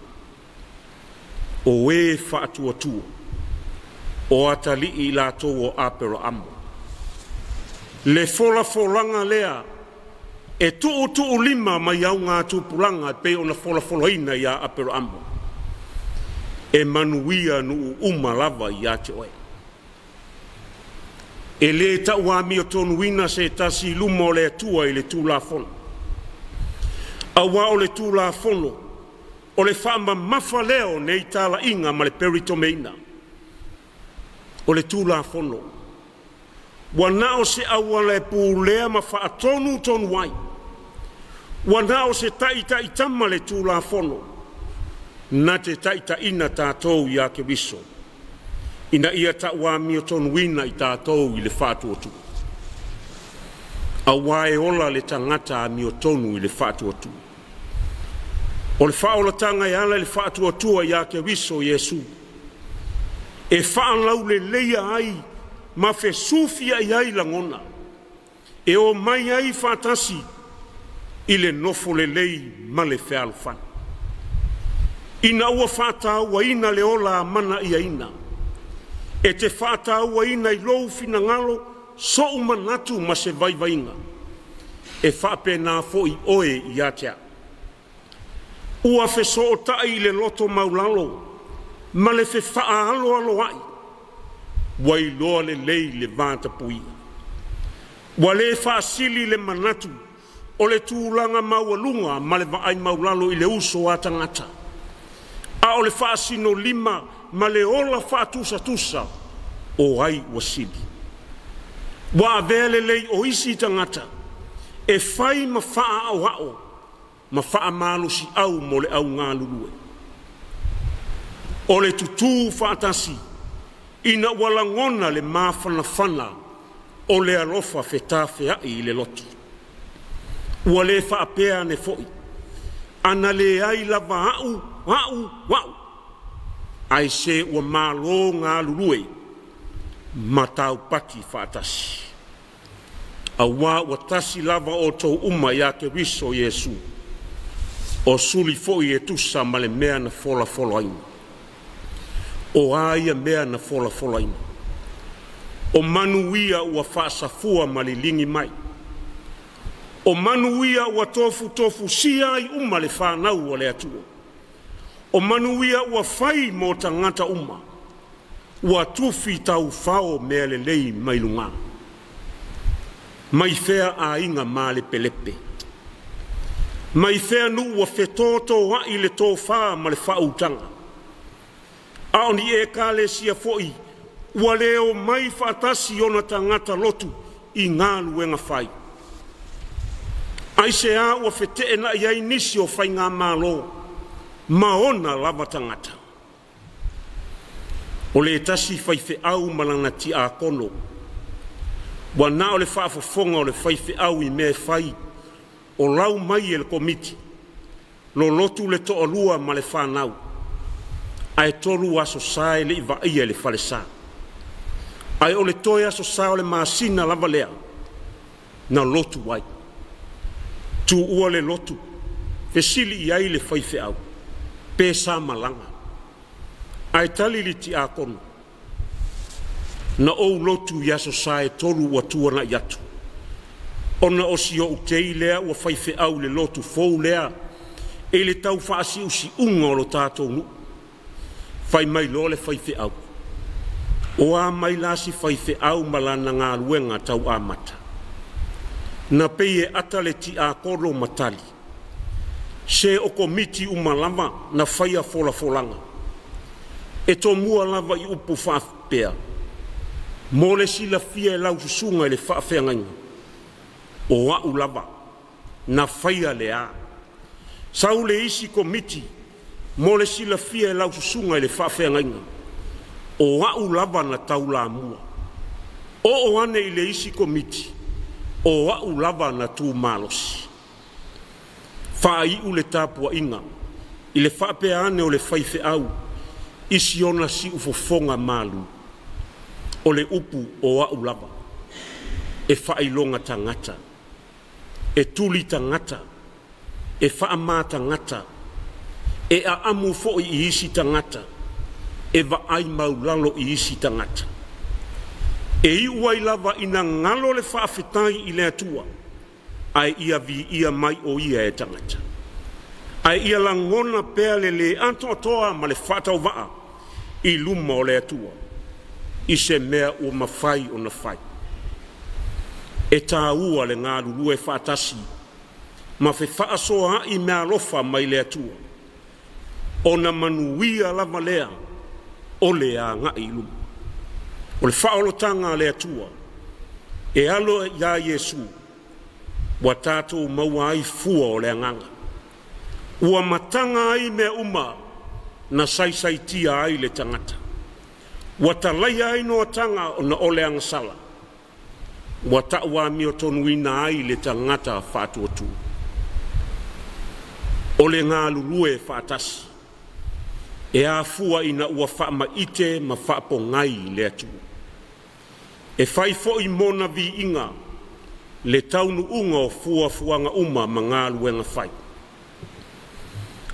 O e faatuatua, o atalii i latou o Aperaamo. Le folafolaga lea e tuutuulima mai augatupulaga e pei ona folafolaina ia Aperaamo, e manuia nuu uma lava ia te oe. E lē tauamiotonuina se tasi i luma o le Atua i le Tulafono, auā o le Tulafono o le faamamafa lea o nei talaiga ma le peritomeina. O le Tulafono ua na o se auala e pulea ma faatonutonu ai, ua na o se taitaitama le Tulafono na te taitaiina tatou iā Keriso, ina ia tauamiotonuina i tatou i le faatuatua. Auā e ola le tagata amiotonu i le faatuatua. O le faaolataga e ala i le faatuatua iā Keriso Iesu, e faalauleleia ai ma fesufiai ai lagona, e o mai ai faatasi i le nofo lelei ma le fealofani. Ina ua faatauaina le ola amanaiaina, e te faatauaina i lou finagalo so'u manatu ma se vaivaiga, e faapena foi oe ia te a'u. Ua fesootai i le loto maulalo ma le fefaaloaloai, ua iloa lelei le vatapuia. Ua lē faasili le manatu o le tulaga maualuga ma le vaai maulalo i le uso a tagata, a o le faasinolima ma le ola faatusatusa o ai ua sili. Ua avea lelei o isi tagata e fai ma faaaoao ma faamalosiau mo le augalulue. O le tutū faatasi ina ua lagona le mafanafana o le alofa fetafeai i le loto. Ua lē faapea ane foi, ana leai lava a'u a'u a'u, ae se ua malo galulue ma taupati faatasi. Auā ua tasi lava outou uma iā Keriso Iesu, o suli foi e tusa ma le mea na folafolaina. O a ia mea na folafolaina? O manu ia ua faasafua ma liligi mai. O manu ia ua tofutofusia ai uma le fanau a le Atua. O manu ia ua fai mo tagata uma, ua tufi taufao mea lelei mai lugā. Mai fea aiga malepelepe? Mai fea nuu ua fetōtōa'i le tofā ma le faautaga? A o ni ekalesia foi ua le omai faatasi ona tagata lotu i galuega fai? Aisea ua feteenai ai nisi o faigamālō ma ona lava tagata? O le tasi faifeau ma lana tiakono, ua na o le faafofoga o le faifeau i mea e fai o lau mai e le komiti, lolotu le toalua ma le fanau, ae 3 aso sa e le'i vaaia i le falesā. Ae o le toe aso sa o le masina lava lea na lotu ai. Tuua le lotu, fesili i ai le faifeau, pe sa malaga. Ae tali le tiakono, na ou lotu i aso sa e 3 ua tuana'i atu. Ona o si o'u tei lea ua faifeau i le lotu fou lea i le tau faasiusiuga o lo tatou nuu. Fai mai loa le faifeau, o a mai la si faifeau ma lana galuega tau amata. Na pei e ata le tiapolo ma tali, se o komiti uma lava na faia folafolaga. E tomua lava i upu faapea, mo le silafia e lau susuga i le faafeagaiga, o a'u lava na faia le a. Sau le isi komiti mo le silafia e lau susuga i le faafeagaiga, o a'u lava na taulamua. Oo ane i le isi komiti, o a'u lava na tumalosi. Faaiu le tapuaiga i le faapea ane o le faifeau i si ona siufofoga malu, o le upu o a'u lava, e faailoga tagata, e tuli tagata, e faamā tagata, e aamu foi i isi tagata, e vaai maulalo i isi tagata. E iu ai lava ina galo le faafetai i le Atua, ae ia viia mai o ia e tagata. Ae ia lagona pea le lē atoatoa ma le faatauvaa i luma o le Atua i se mea ua mafai ona fai. E tāua le galulue faatasi ma fefaasoaai meaalofa mai le Atua, ona manuia lava lea o le agai i luma. O le faaolotaga a le Atua e alo iā Iesu ua tatou maua ai fua o le agaga, ua mataga ai mea uma na saisaitia ai le tagata, ua talaia ai noataga ona o le agasala, ua ta'uamiotonuina ai le tagata faatuatua. O le galulue faatasi e afua ina ua faamaite ma faapogai le Atua. E fai foi mona viiga le taunuuga o fuafuaga uma ma galuega fai.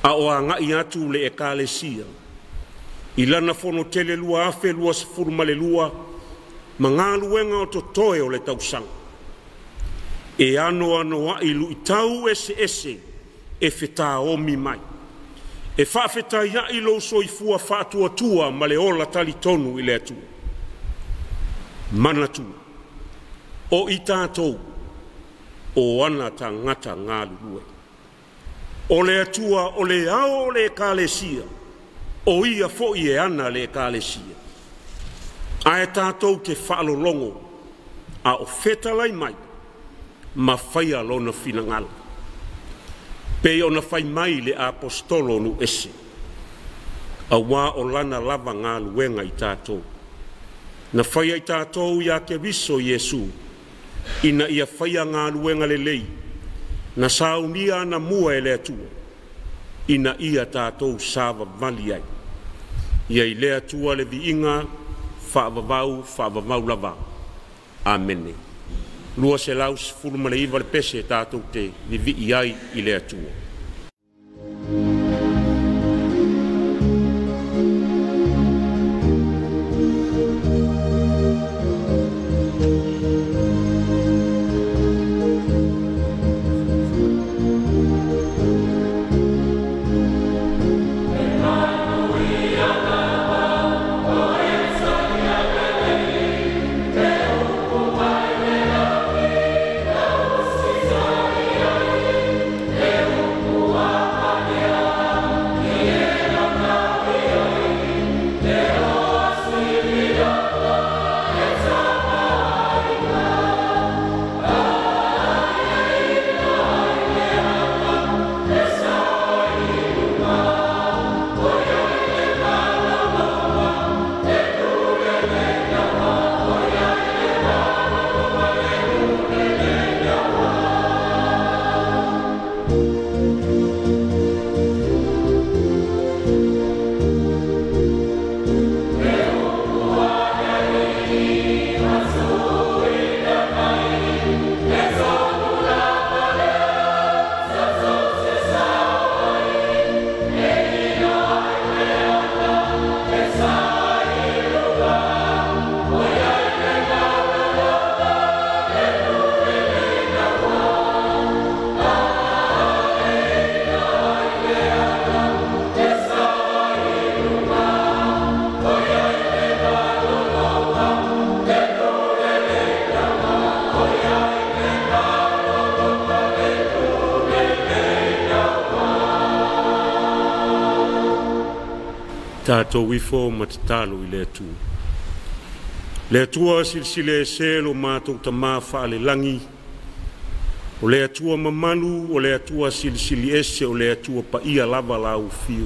A o aga'i atu le Ekalesia i lana Fonotele 2022 ma galuega o totoe o le tausaga, e anoanoa'i lu'itau eseese e fetaomi mai. E faafetaia'i lou soifua faatuatua ma le ola talitonu i le Atua. Manatua, o i tatou o ana tagata galulue. O le Atua o le ao o le Ekalesia, o ia foi e ana le Ekalesia. Ae tatou te faalologo a o fetalai mai ma faia lona finagalo. Pei ona fai mai le Aposetolo nuu ese, auā o lana lava galuega i tatou. Na faia i tatou iā Keriso Iesu, ina ia faia galuega lelei, na saunia anamua e le Atua, ina ia tatou savavali ai. Ia i le Atua le viiga faavavau faavavau lava. Amene. 219 le pese tatou te vivii ai i le Atua. E Tatou ifo ma tatalo i le Atua. Le Atua silisili ese lo matou Tamā faalelagi, o le Atua mamalu, o le Atua silisili ese, o le Atua paia lava lau Afio.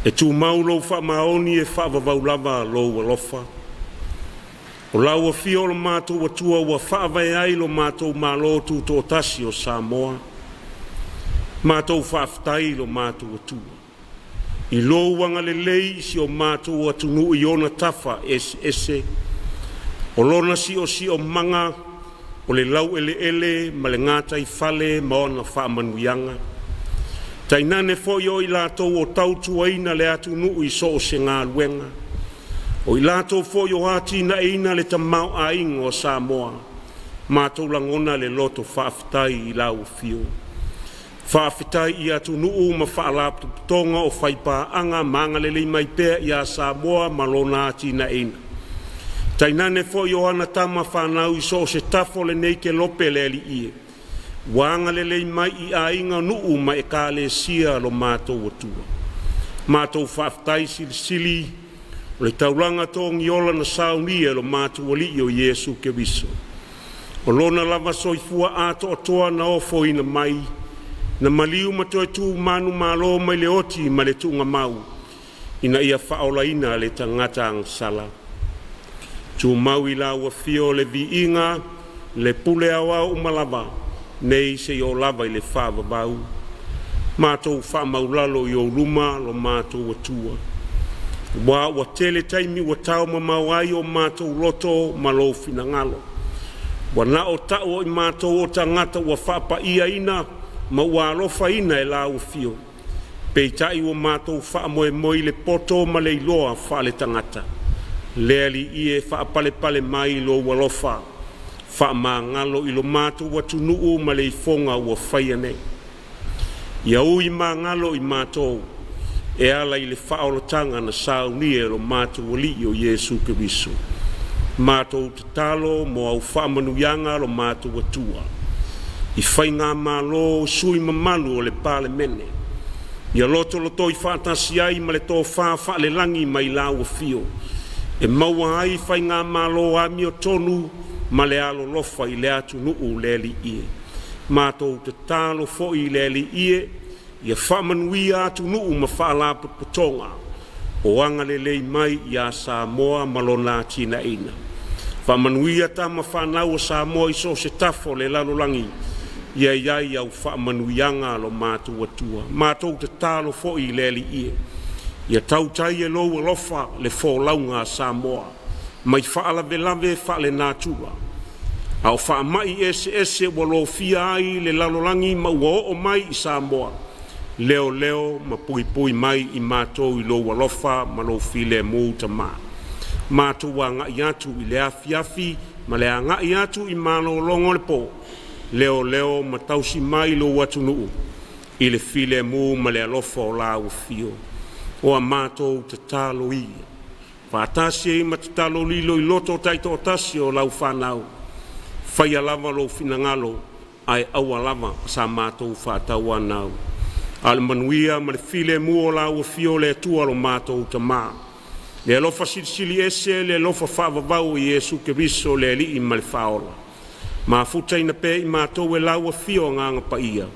E tumau lou faamaoni e faavavau lava lou alofa. O lau afio o lo matou Atua ua faavae ai lo matou Malo Tutoatasi o Samoa. Matou faafetai i lo matou Atua i lou agalelei i si o matou atunuu i ona tafa eseese, o lona siosiomaga, o le laueleele ma le gataifale ma ona faamanuiaga. Tainane foi o i latou o tautuaina le atunuu i so o se galuega, o i latou foi o atinaeina le tamaoaiga o Samoa. Matou lagona le loto faafetai i lau afio. Faafetai i atunuu ma faalapotopotoga o faipaaga ma agalelei mai pea ia Samoa ma lona atinaeina. Tainane foi o ana tama fanau i so o se tafa o lenei kelope le Alii e, ua agalelei mai i aiga, nuu ma ekalesia lo matou Atua. Matou faafetai silisili o le taulaga togiola na saunia e lo matou Alii o Iesu Keriso. O lona lava soifua atoatoa na ofoina mai, na maliu ma toe tu manumalo mai le oti ma le tuugamau, ina ia faaolaina le tagata agasala. Tumau i lau afio le viiga, le pule aoao uma lava, nei seia oo lava i le faavavau. Matou faamaulalo i ou luma lo matou Atua, ua tele taimi ua taumamao ai o matou loto ma lou finagalo. Ua na o tau o i matou o tagata ua faapaiaina ma ua alofaina e lau afio. Peitai ua matou faamoemoe i le poto ma le iloa faaletagata. Le Alii e faapalepale mai lou alofa, faamagalo i lo matou atunuu ma le ifoga ua faia nei. Ia ui magalo i matou e ala i le faaolataga na saunia e lo matou Alii o Iesu Keriso. Matou tatalo mo au faamanuiaga lo matou Atua i faigamalo sui mamalu o le Palemene, ia lotolotoi faatasi ai ma le tofa faalelagi mai lau afio, e maua ai faigamalo amiotonu ma le alolofa i le atunuu le Alii e. Matou tatalo foi i le Alii e, ia faamanuia atunuu ma faalapotopotoga o agalelei mai ia Samoa ma lona atinaeina. Faamanuia tama fanau o Samoa i so o se tafa o le lalolagi, ia iai au faamanuiaga lo matou Atua. Matou tatalo foi i le Alii e, ia tautai e lou alofa le folauga a Samoa mai faalavelave faalenatura, a o faamai eseese ua lofia ai le lalolagi ma ua oo mai i Samoa. Leo leo ma puipui mai i matou i lou alofa ma lou filemu Tamā. Matou agai atu i le afiafi ma le agai atu i malologa o le po, leo leo ma tausi mai lou atunuu i le filemu ma le alofa o lau afio. O a matou tatalo ia, faatasi ai ma tatalo lilo i loto taitoatasi o lau fanau, faia lava lou finagalo ae aua lava sa matou faatauanau. A o le manuia ma le filemu o lau afio le Atua lo matou Tamā, le alofa silisili ese, le alofa faavavau o Iesu Keriso le Alii ma le Faaola, mafutaina pea i matou e lau afio Agaga Paia,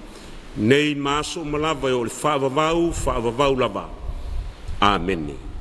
nei ma aso uma lava e oo i le faavavau, faavavau lava. Amene.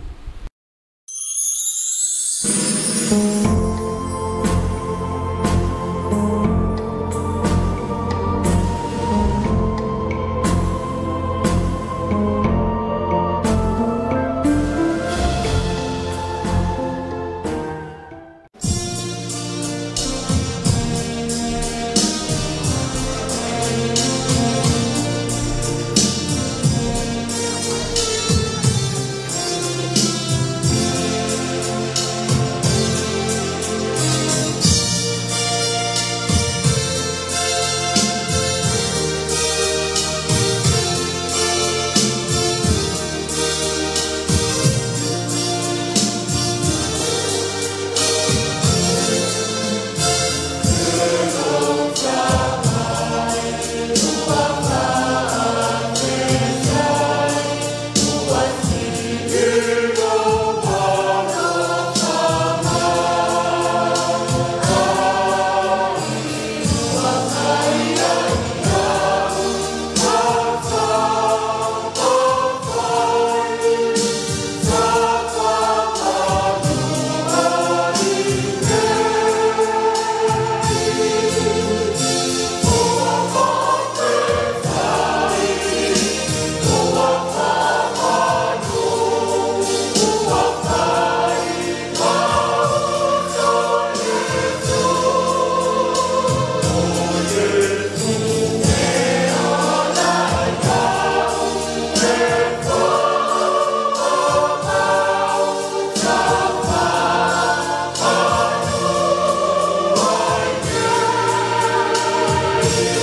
Ua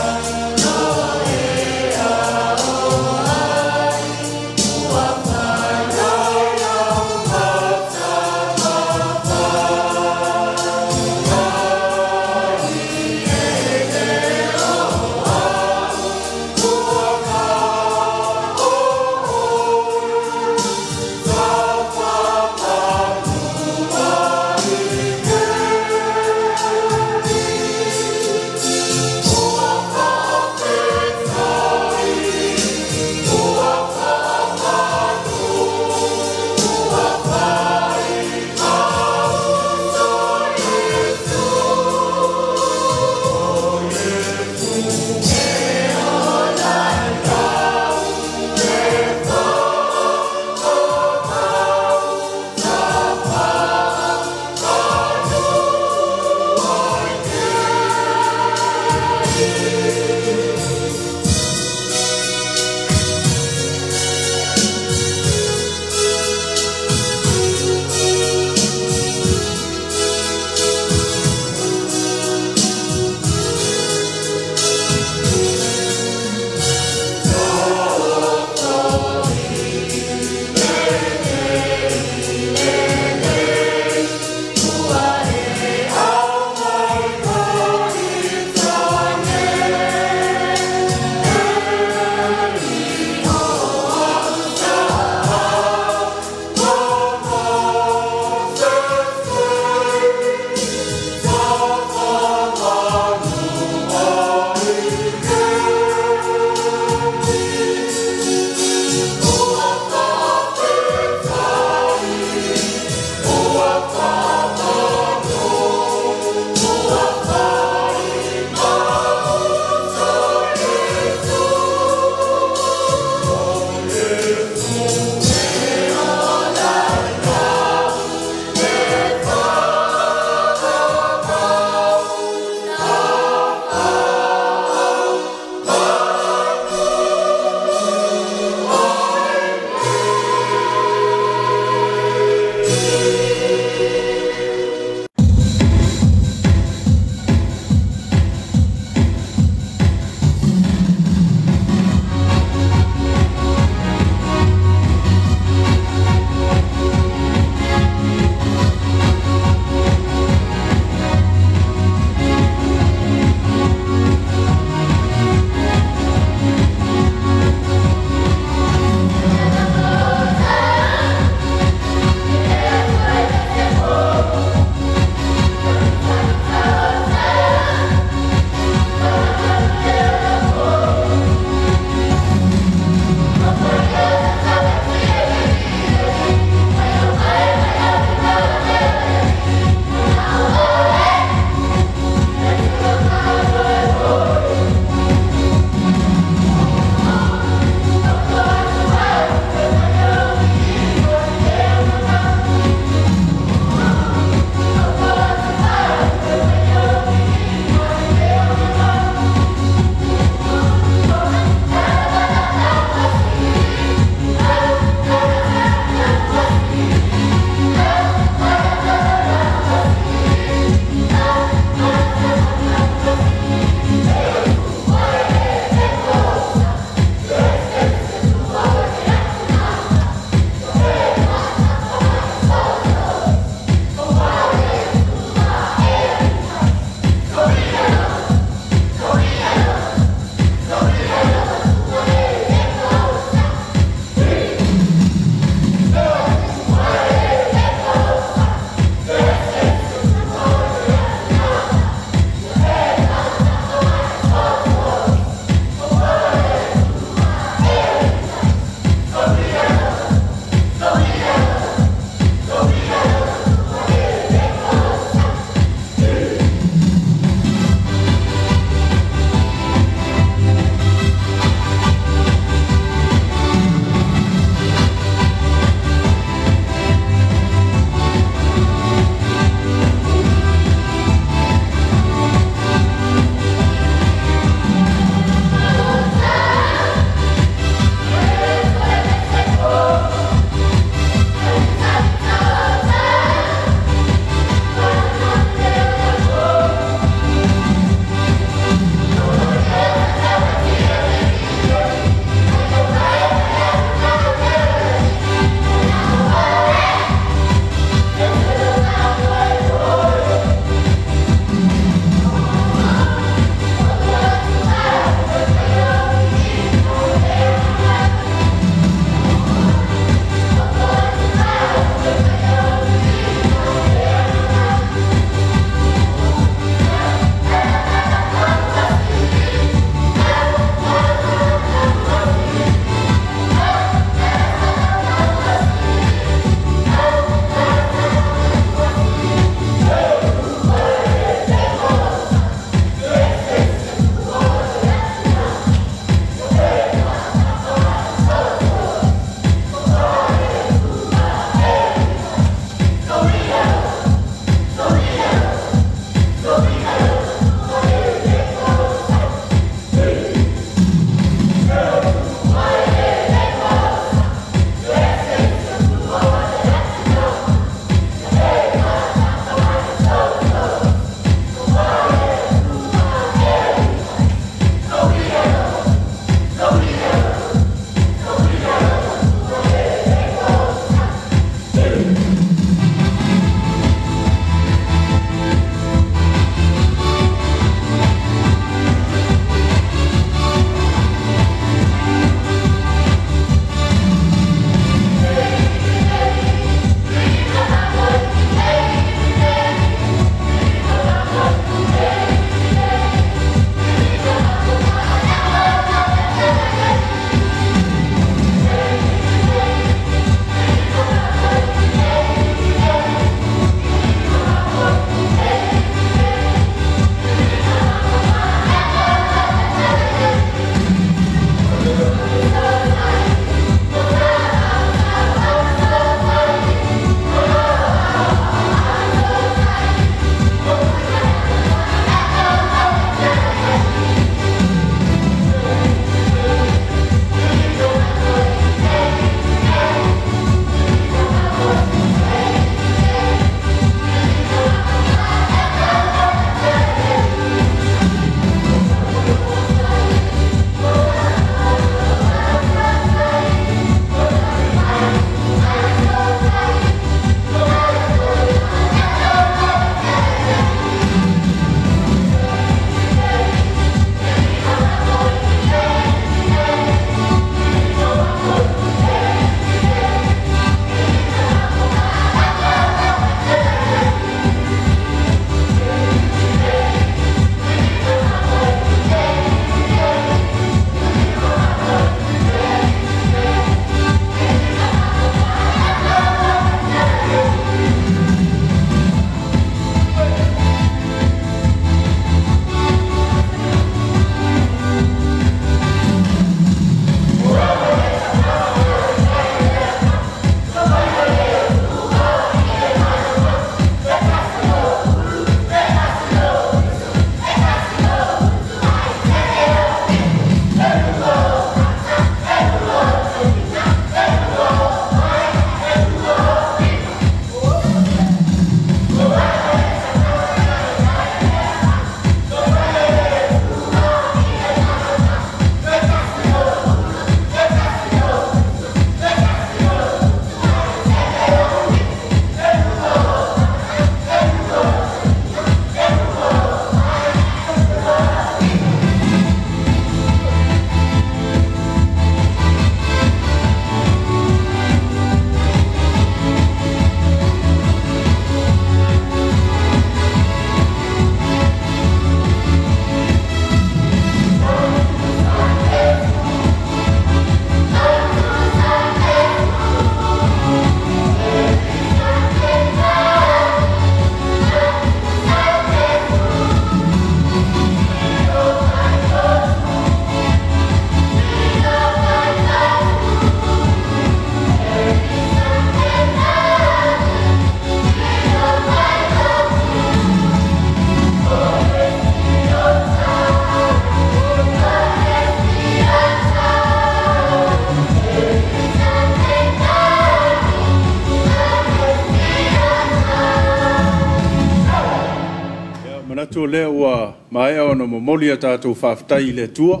Manatu o lea ua maea ona momoli a tatou faafetai i le Atua e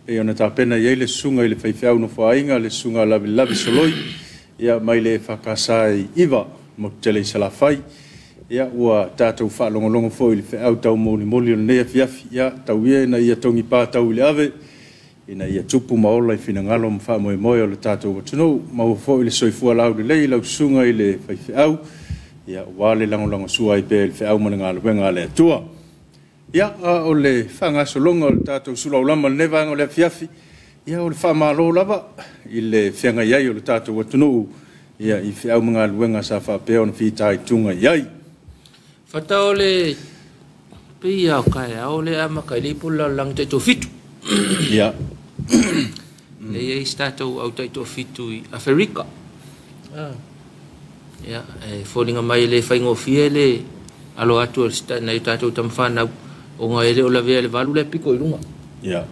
pei ona tapena i ai le susuga i le faifeau nofoaiga, le susuga Lavelave Soloi, ia mai le EFKS i 9 motu tele i Salafai. Ia ua tatou faalogologo foi i le feau taumolimoli o lenei afiafi, ia tau ia ina ia togipa tau i le ave, ina ia tupu ma ola i finagalo ma faamoemoe o le tatou atunuu. Maua foi le soifua laulelei i lau susuga i le faifeau, ia aua le lagolagosua ai pea i le feau ma le galuega a le Atua. Ia, a o le faagasologa o le tatou sulaulama i lenei vaega o le afiafi, ia o le faamalo lava i le feagai ai o le tatou atunuu ia i feau ma galuega sa faapea ona fitaituga i ai. Fata o le pei o kaeao le amata i le ipu o le lalolagi taitoafitu. Ia. E i ai si tatou au taitoafitu i Aferika. Ia, e foliga mai e le faigofie le alo atu o nai o tatou tamafanau, ona e le o lavea le 8 lea piko i luga. Ia.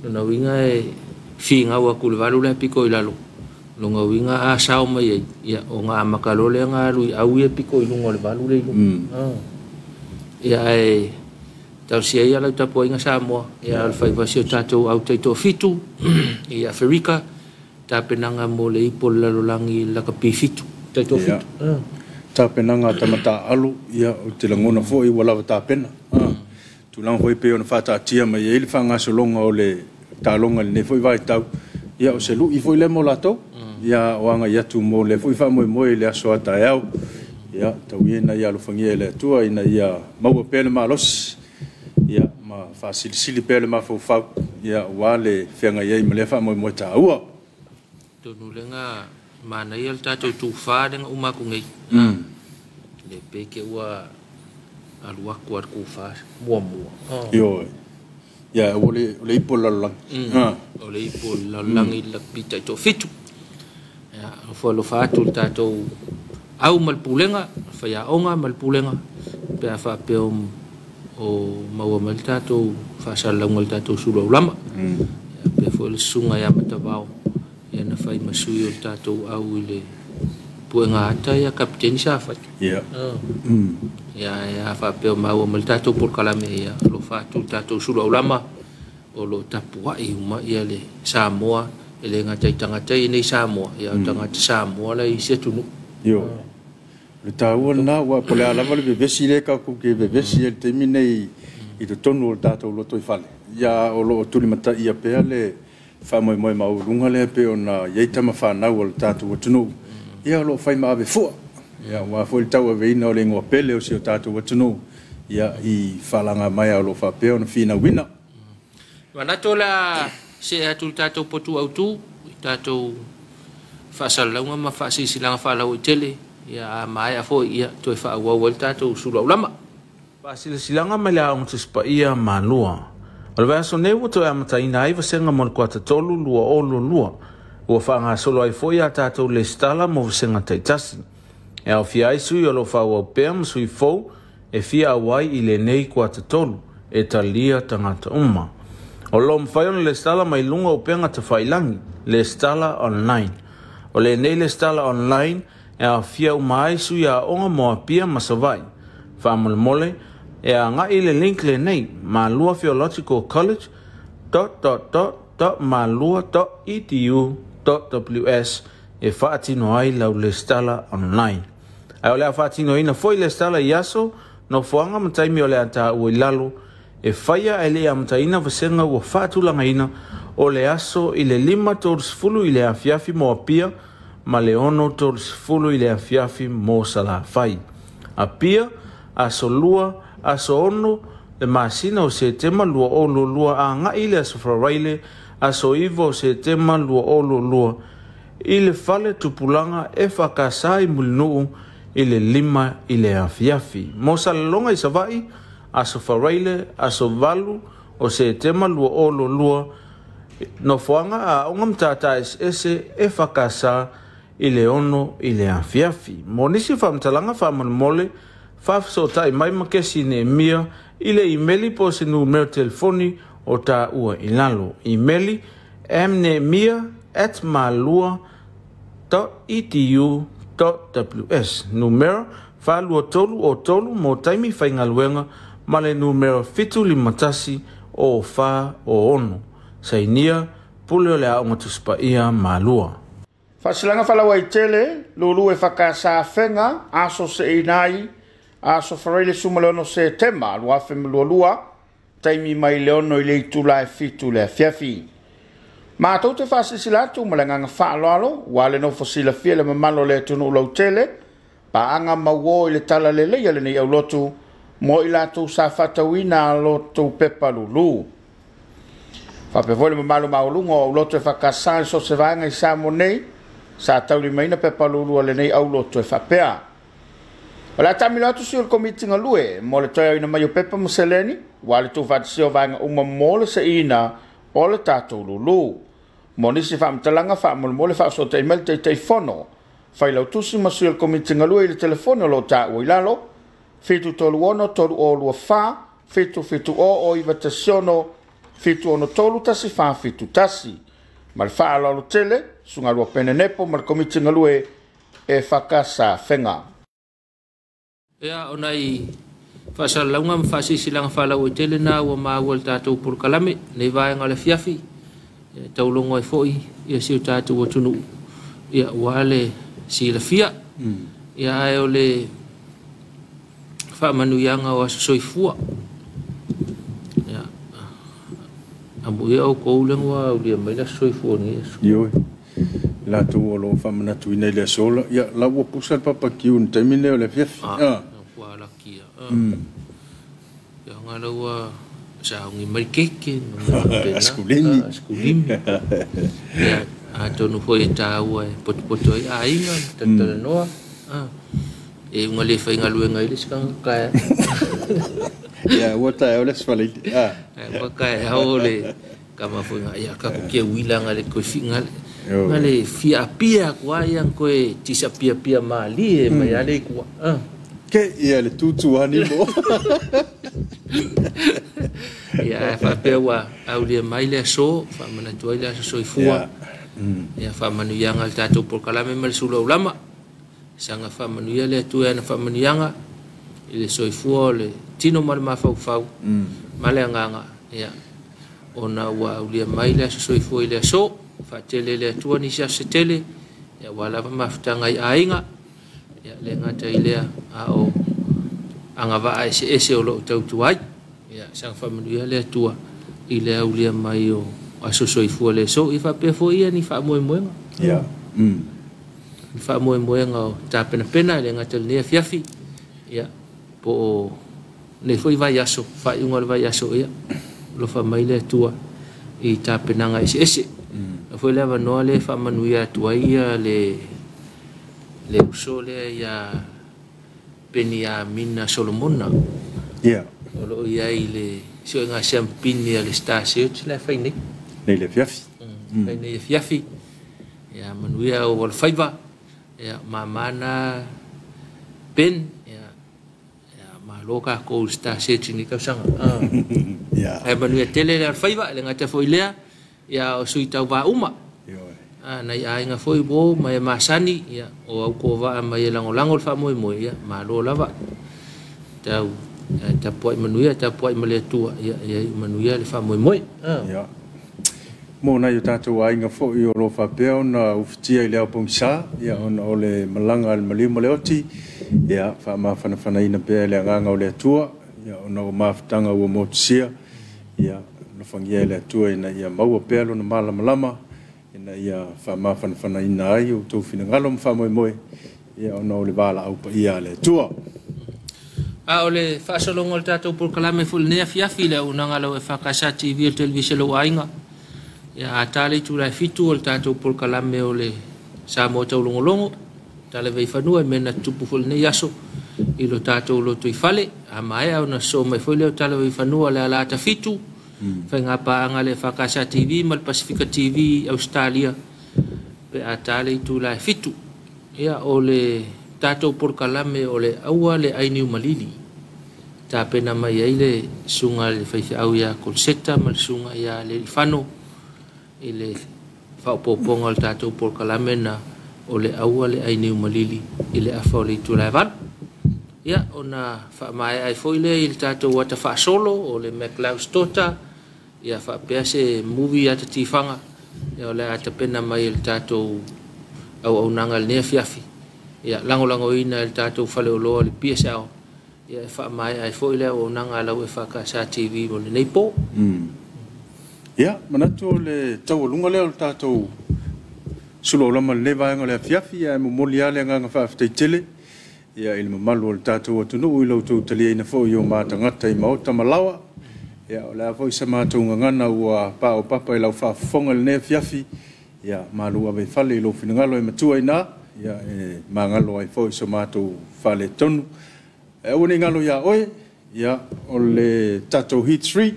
Lona uiga e figau atu le 8 lea piko i lalo. Lona uiga a sao mai ai, ia, ona amata loa lea ona alu i au ia piko i luga o le 8 lea i luga. Ia, ae talosia ia lau tapuaiga Samoa, ia, o le faivasi o tatou au taitoafitu i Aferika, tapenaga mo le ipu o le lalolagi lakapi fitu, taitoafitu. Tapenaga a tamataalu, ia, o te lagona foi ua lava tapena. Tulaga foi pei ona faataatia mai ai le faagasologa o le taaloga i lenei foi vaitau, ia o se lui foi lea mo latou, ia o agai atu mo le foi faamoemoe i le aso a taeao. Ia, tau ia ina ia alofagia e le Atua ina ia maua pea le malosi, ia, ma faasilisili pea le mafaufau, ia, aua le feagai ai ma lea faamoemoe taua. Tonu lenga manaia le tatou tufa lenga uma atu nei. Le pe ke ua alu atu a le tufa muamua. Ioe. Ia, o le ipu o le lalolagi. O le ipu o le lalolagi la pita i toafitu. Ia, o fua atu le tatou au ma le pulega, faiaoga ma le pulega, pe a faapea o maua mai le tatou faasalalauga i le tatou sulaulama. Ia, pe foi le susuga ia Matavao, ia na fai ma sui o le tatou au i le puega ata ia kapiteni sa fai. Ia. Ia, ia faapea o maua mai le tatou polokalame, ia alofa atu le tatou sulaulama, o lo tapuai uma ia le Samoa, e le gata i tagata i nei Samoa, ia o tagata Samoa la i se atunuu. Io. Le taua lena, ua po le a lava le vevesi lea tatou te vevesi ai le taimi nei i totonu o le tatou lotoifale. Ia, o loo tulimataia pea le faamoemoe maualuga lea pei ona i ai tamafanau o le tatou atunuu. Ia, o loo fai ma ave fua. Ia, ua foi le tauaveina o le igoa pele o si o tatou atunuu, ia, i faalaga mai o loo faapea ona finauina. Manatu la se atu le tatou potu autu, i tatou faasalalauga ma faasisilasilaga faalauaitele, ia, a maea foi, ia, toe faaauau ai le tatou sulaulama. Faasilasilaga mai le Aoga Tusi Paia Malua. O le vaiaso nei ua toe amataina ai vasega mo le kuata 3 2022. Ua faagasolo ai foi a tatou lesitala mo vasega taitasi. E aofia ai sui o lo o faaauau pea ma sui fou e fia auai i lenei kuata 3 e talia tagata uma. O lo o mafai ona lesitala mai luga o upega tafailangi, lesitala online. O lenei lesitala online e aofia uma ai sui aoga mo Apia ma Savaii. Faamolemole e agai le link lenei, Malua Theological College dot dot dot dot malua dot edu dot ws e faatino ai lau lesitala online. Ae o le a faatinoina foi lesitala i aso, nofoaga ma taimi o le a taua i lalo, e faia ae le i amataina vasega ua faatulagaina o le aso i le 5:30 i le afiafi mo Apia ma le 6:30 i le afiafi mo Salafai. Apia, aso 2, aso 6, le masina o Setema 2022 agai le aso Faraile, aso 9 o Setema 2022 i le fale tupulaga e whakasa i Mulinuu i le 5 i le afiafi. Mo Salelologa i Savaii, aso Faraile, aso 8 o Setema 2022, nofoaga a aoga matata eseese e whakasa i le 6 i le afiafi. Mo nisi faamatalaga faamolemole, faafesootai mai ma kesi Neemia i le imeli po o se numero telefoni o taua i lalo. Imeli mneemia@malua dot edu .ws numera 423 o 3 mo taimi faigaluega ma le numera 751 o 4 o 6. Sainia pule o le Aoga Tusi Paia Malua. Faasilaga faalauaitele lulu e fakasa afega aso seʻinai aso Faraile 16 Setema 2022 taimi mai le 6 i le itula e 7 le afiafi. Matou te faasilasila atu ma le agaga faaaloalo ua le nofo silafia le mamalu o le atunuu lautele paaga mauō i le talalelei a lenei aulotu mo i latou sa faatauina a lotou pepa lūlū. Faapea foi le mamalu maualuga o aulotu e faakasā i so o se vaega i Samoa nei sa taulimaina pepa lūlū a lenei aulotu e faapea. O le a taamilo atu sui o le Komiti galue mo le toe aoina mai o pepa ma seleni ua le tuufaatasia o vaega uma mo le seiina o le tatou lūlū. Mo nisi faamatalaga faamolemole faafesootai mai le Taitaifono, Failautusi ma sui o le Komiti galue i le telefoni o lo o taua i lalo 736 3024 770 o 916 763 1471. Ma le faaaloalo tele, Susuga Luapene Nepo ma le Komiti galue e FK Fega. Ia, o nai faasalalauga ma faasilasilaga faalauaitele na ua maua i le tatou polokalame nei vaega o le afiafi e taulogo ai foi ia si o tatou atunuu ia ua le silafia. Ia ae o le faamanuiaga o aso soifua. Ia amuia outou lea ua aulia mai le aso soifua i lenei aso. Ioe. Latou o lo o faamanatuina i le aso la, ia la ua pusa le papakiu i le taimi lenei o le afiafi. Ua lakia. Ia nga ua saogi mai keke ma mea faapena. Asikulimi. Asikulimi. Ia atonu foi e taua e potopoto ai aiga ma talatalanoa. E uga le faigaluega ai le isi tagata taeao. Ia ua taeao le aso Faraile. Ae ua taeao le kama foi nga ia ka ku kia uila nga le koe fi nga nga le fia apia aku ai ang koe tisa pia pia mali e mai ale kua. Ke ia le tutu ani mo. Ia e faapea ua aulia mai le aso, faamanatu ai le aso soifua. Ia faamanuiaga le tatou polokalame ma le sulaulama. Saga faamanuia le Atua i ana faamanuiaga i le soifua o le tino ma le mafaufau ma le agaga ia ona ua aulia mai le aso soifua i le aso. Faatele le Atua nisi aso se tele ia ua lava mafutaga i aiga ia le gata i lea a o agavaa eseese o loo tautua ai. Ia saga faamanuia le Atua i le aulia mai o aso soifua le aso. Ia faapea foi ia ni faamoemoega. Ni faamoemoega o tapenapena i le gata i lenei afiafi ia po o nei foi vaiaso, faaiuga o le vaiaso ia alofa mai le Atua i tapenaga eseese. O foi le avanoa lea e faamanuia atu ai ia le uso lea ia Peniamina Solomona. O loo i ai le sioiga siampini a le Star Search la e fai nei. Nei le afiafi. Fai nei afiafi. Ia manuia o alofaiva. Ia mamana Ben. Ia malo kākou i le Star Search i lenei tausaga. Ae manuia tele le alofaiva, le gata foi lea ia o sui tauvā uma. Nai aiga foi uo ma e masani ia o au kovaa mai e lagolago le faamoemoe ia malo lava. Tau tapuai manuia, tapuai ma le Atua ia ia iu manuia le faamoemoe. Ia. Mo nai o tatou aiga foi o lo o faapea ona ufitia i le ao pogisa, ia ona o le malaga a le maliu ma le oti, ia faamafanafanaina pea i le agaga o le Atua, ia ona o mafutaga ua motusia, ia alofagia e le Atua ina ia maua pea lona malamalama, ina ia faamafanafanaina ai o outou finagalo ma faamoemoe, ia ona o le valaau paia a le Atua. A o le faasologa o le tatou polokalame foi i lenei afiafi i le auaunaga a lau FKS TV o le televise o lou aiga. Ia a ta le itula e 7 o le tatou polokalame o le Samoa Taulogologo, tala vaifanua i mea na tutupu foi i lenei aso i lo tatou lotoifale. A maea ona sosoo mai foi lea o tala vaifanua le alata 7, faiga paaga a le FKS TV ma le Pasifika TV i Ausetalia pe a ta le itula e 7. Ia o le tatou polokalame o le aua le ainiu malili. Tapena mai ai le susuga i le faifeau ia Kolseta ma le susuga ia Lealifano i le faaopoopoga o le tatou polokalame na o le aua le ai niu malili i le afa o le itu la valu. Ia ona faamaea ai foi lea i le tatou ata faasolo o le MacLeod's Daughter, ia faapea se movie ata tifaga, ia o le a tapena mai e le tatou auaunaga i lenei afiafi. Ia lagolagoina e le tatou faleoloa le PSL, ia e faamaea ai foi le auaunaga a lau EFKS TV mo lenei po. Ia, manatu o le taualuga lea o le tatou suluaulama i lenei vaega o le afiafi, ia e momoli lava le agaga faafetai tele ia i le mamalu o le tatou atunuu i lo outou taliaina foi o matagata i maota ma laoa. Ia o le a foi sa matou gagana ua paopapa i lau faafofoga i lenei afiafi, ia malu ave i fale i lou finagalo e matua i ina, ia e magalo ai foi so matou faaletonu. E aua ne i galo iā oe, ia o le tatou Heat 3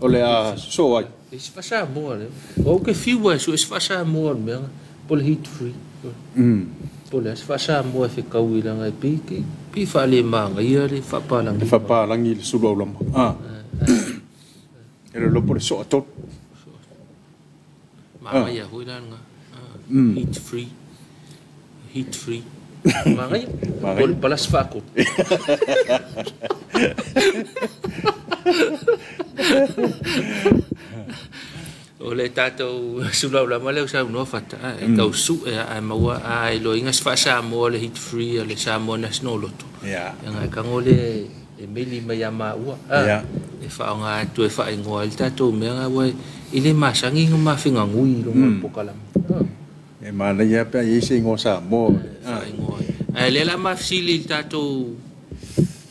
o le a sosoo ai. E se faasamoa lea. O au ke fiu ai su e se faasamoa le mea po le Heat 3. Po le a se faasamoa e fekau i langa e pi pi faalemagaia le faapalagi. Le faapalagi le sulu aulama. Ah. E le lopo le soa tolu. Magaia foi la nga. Heat free. Heat free. Magaia. Po le palas faako. O le tatou sulaulama lea o saunoa fata e tau su e a maua a iloiga se faasamoa le Heat Free a le Samoa National Lotto. Ia nga kango le e meli mai ia maua e faaaoga atu e faaigoa ai le tatou mea nga ua i le masagi nga mafegagui i luga o le pokalama. E manaia pe a i ai se igoa Samoa. Faaigoa ai. Ae lea la mafesili i le tatou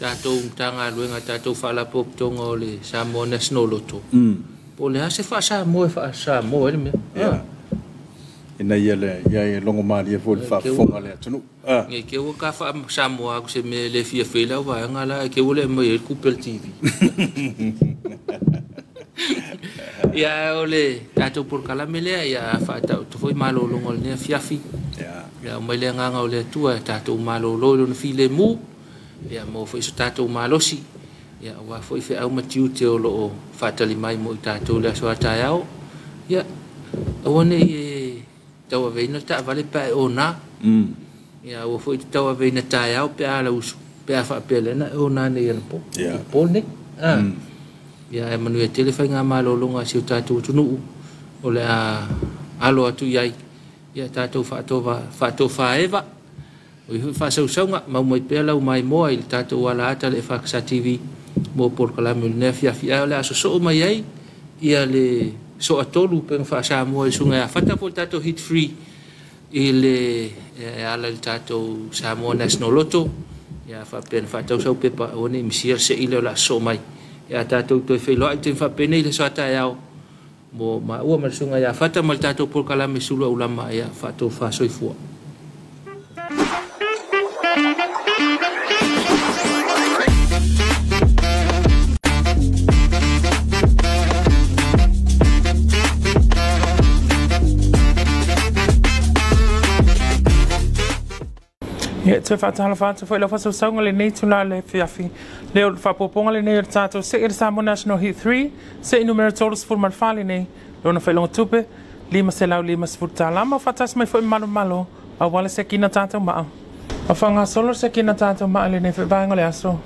Matagaluega, tatou Faalapotopotoga o le Samoa National Lotto. Po o le a se faasamoa e faasamoa ai le mea. Ia. Ina ia le ia e logomalie foi le faafofoga a le atunuu. Nei te ua ka faasamoa atu se mea e le fiafia i lau vaega la, e te ua le aumai ai le kupe a le TV. Ia o le tatou polokalame lea, ia faataoto foi malologa o lenei afiafi. Ia aumai le agaga o le Atua e tatou malolo i lona filemu, ia maua foi so tatou malosi, ia aua foi feau ma tiute o loo faatali mai mo i tatou le aso a taeao. Ia aua nei e tauaveina le taavale pe a e ona. Ia aua foi te tauaveina taeao pe a lausu, pe a faapea lea na e ona nei anapo. Po nei. Ia e manuia tele faiga malologa a si o tatou atunuu o le a alo atu i ai. Ia tatou faatofaeva. O i foi faasausauga, mau mai pea lau maimoa i le tatou ala ata le EFKS TV mo polokalame o lenei afiafi. Ae o le a sosoo mai ai ia le soa tolu pega faasamoa i suga e afata po le tatou Heat Free i le e ala i le tatou Samoa National Lotto. Ia faapea na faatausau pepa aua ne i misia le seile o le a sosoo mai. Ia tatou toe feiloai taimi faapenei le aso a taeao mo maua ma le susuga ia Fata ma le tatou polokalame sulu aulama ia faatofa soifua. Ia, toe faatalofa atu foi i lau faasausauga lenei itula le afiafi. Lea o le faaopoopoga lenei o le tatou see i le Samoa National Heat 3, see numera 34 lenei, lona faailoga tupe, $550 ma faatasi mai foi ma malomalo aua le sekina tatou maa. Ma faagasolo le sekina tatou maa i lenei foi vaega o le aso.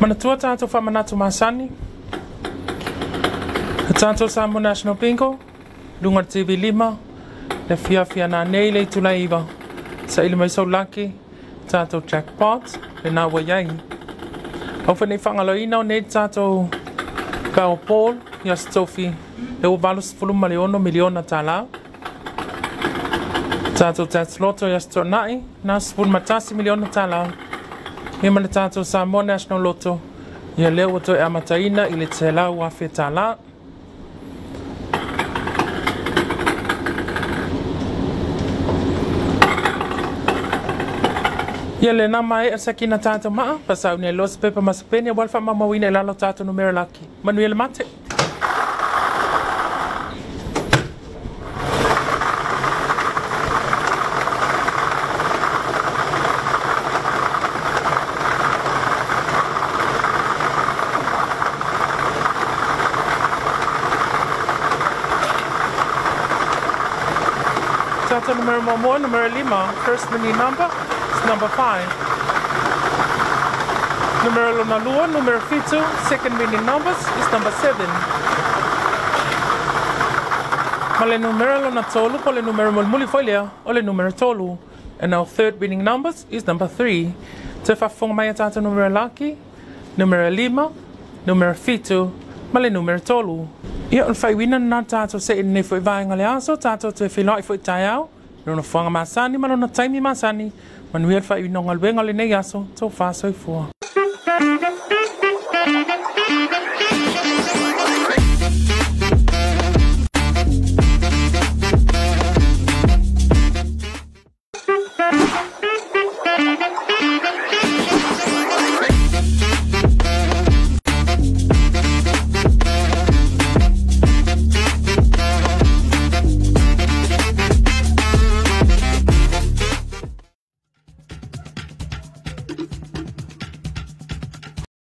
Manatua tatou faamanatu masani, le tatou Samoa National Bingo, luga o le TV 5, le afiafi ana nei le itula e 9. Saili mai sau laki, tatou jackpot, lena ua i ai. Au foi nei faagaloina o nei tatou Powerball i Aso Tofi, le ua $86 miliona tālā. Tatou Tats Lotto i Aso Toonai, na $11 miliona tālā. Ia ma le tatou Samoa National Lotto, ia lea ua toe amataina i le $100,000 tālā. Ia lena maea sakina tatou maa, pasau nei loa se pepa ma se peni aua le faamaumauina i lalo tatou numera laki. Manuia le mate. Tatou numera muamua, numera 5, first winning number is number 5. Numera lona lua, numera 7, second winning numbers is number 7. Ma le numera lona tolu, po le numera mulimuli foi lea, o le numera 3. And our third winning numbers is number 3. Toe faafofoga mai a tatou numera laki, numera 5, numera 7, ma le numera 3. Ia, o le faaiuina lena tatou seʻe lenei foi vaega le aso, tatou toe feiloai foi taeao, lona fuaga masani ma lona taimi masani, manuia le faaiuina o galuega o lenei aso, tofa soifua.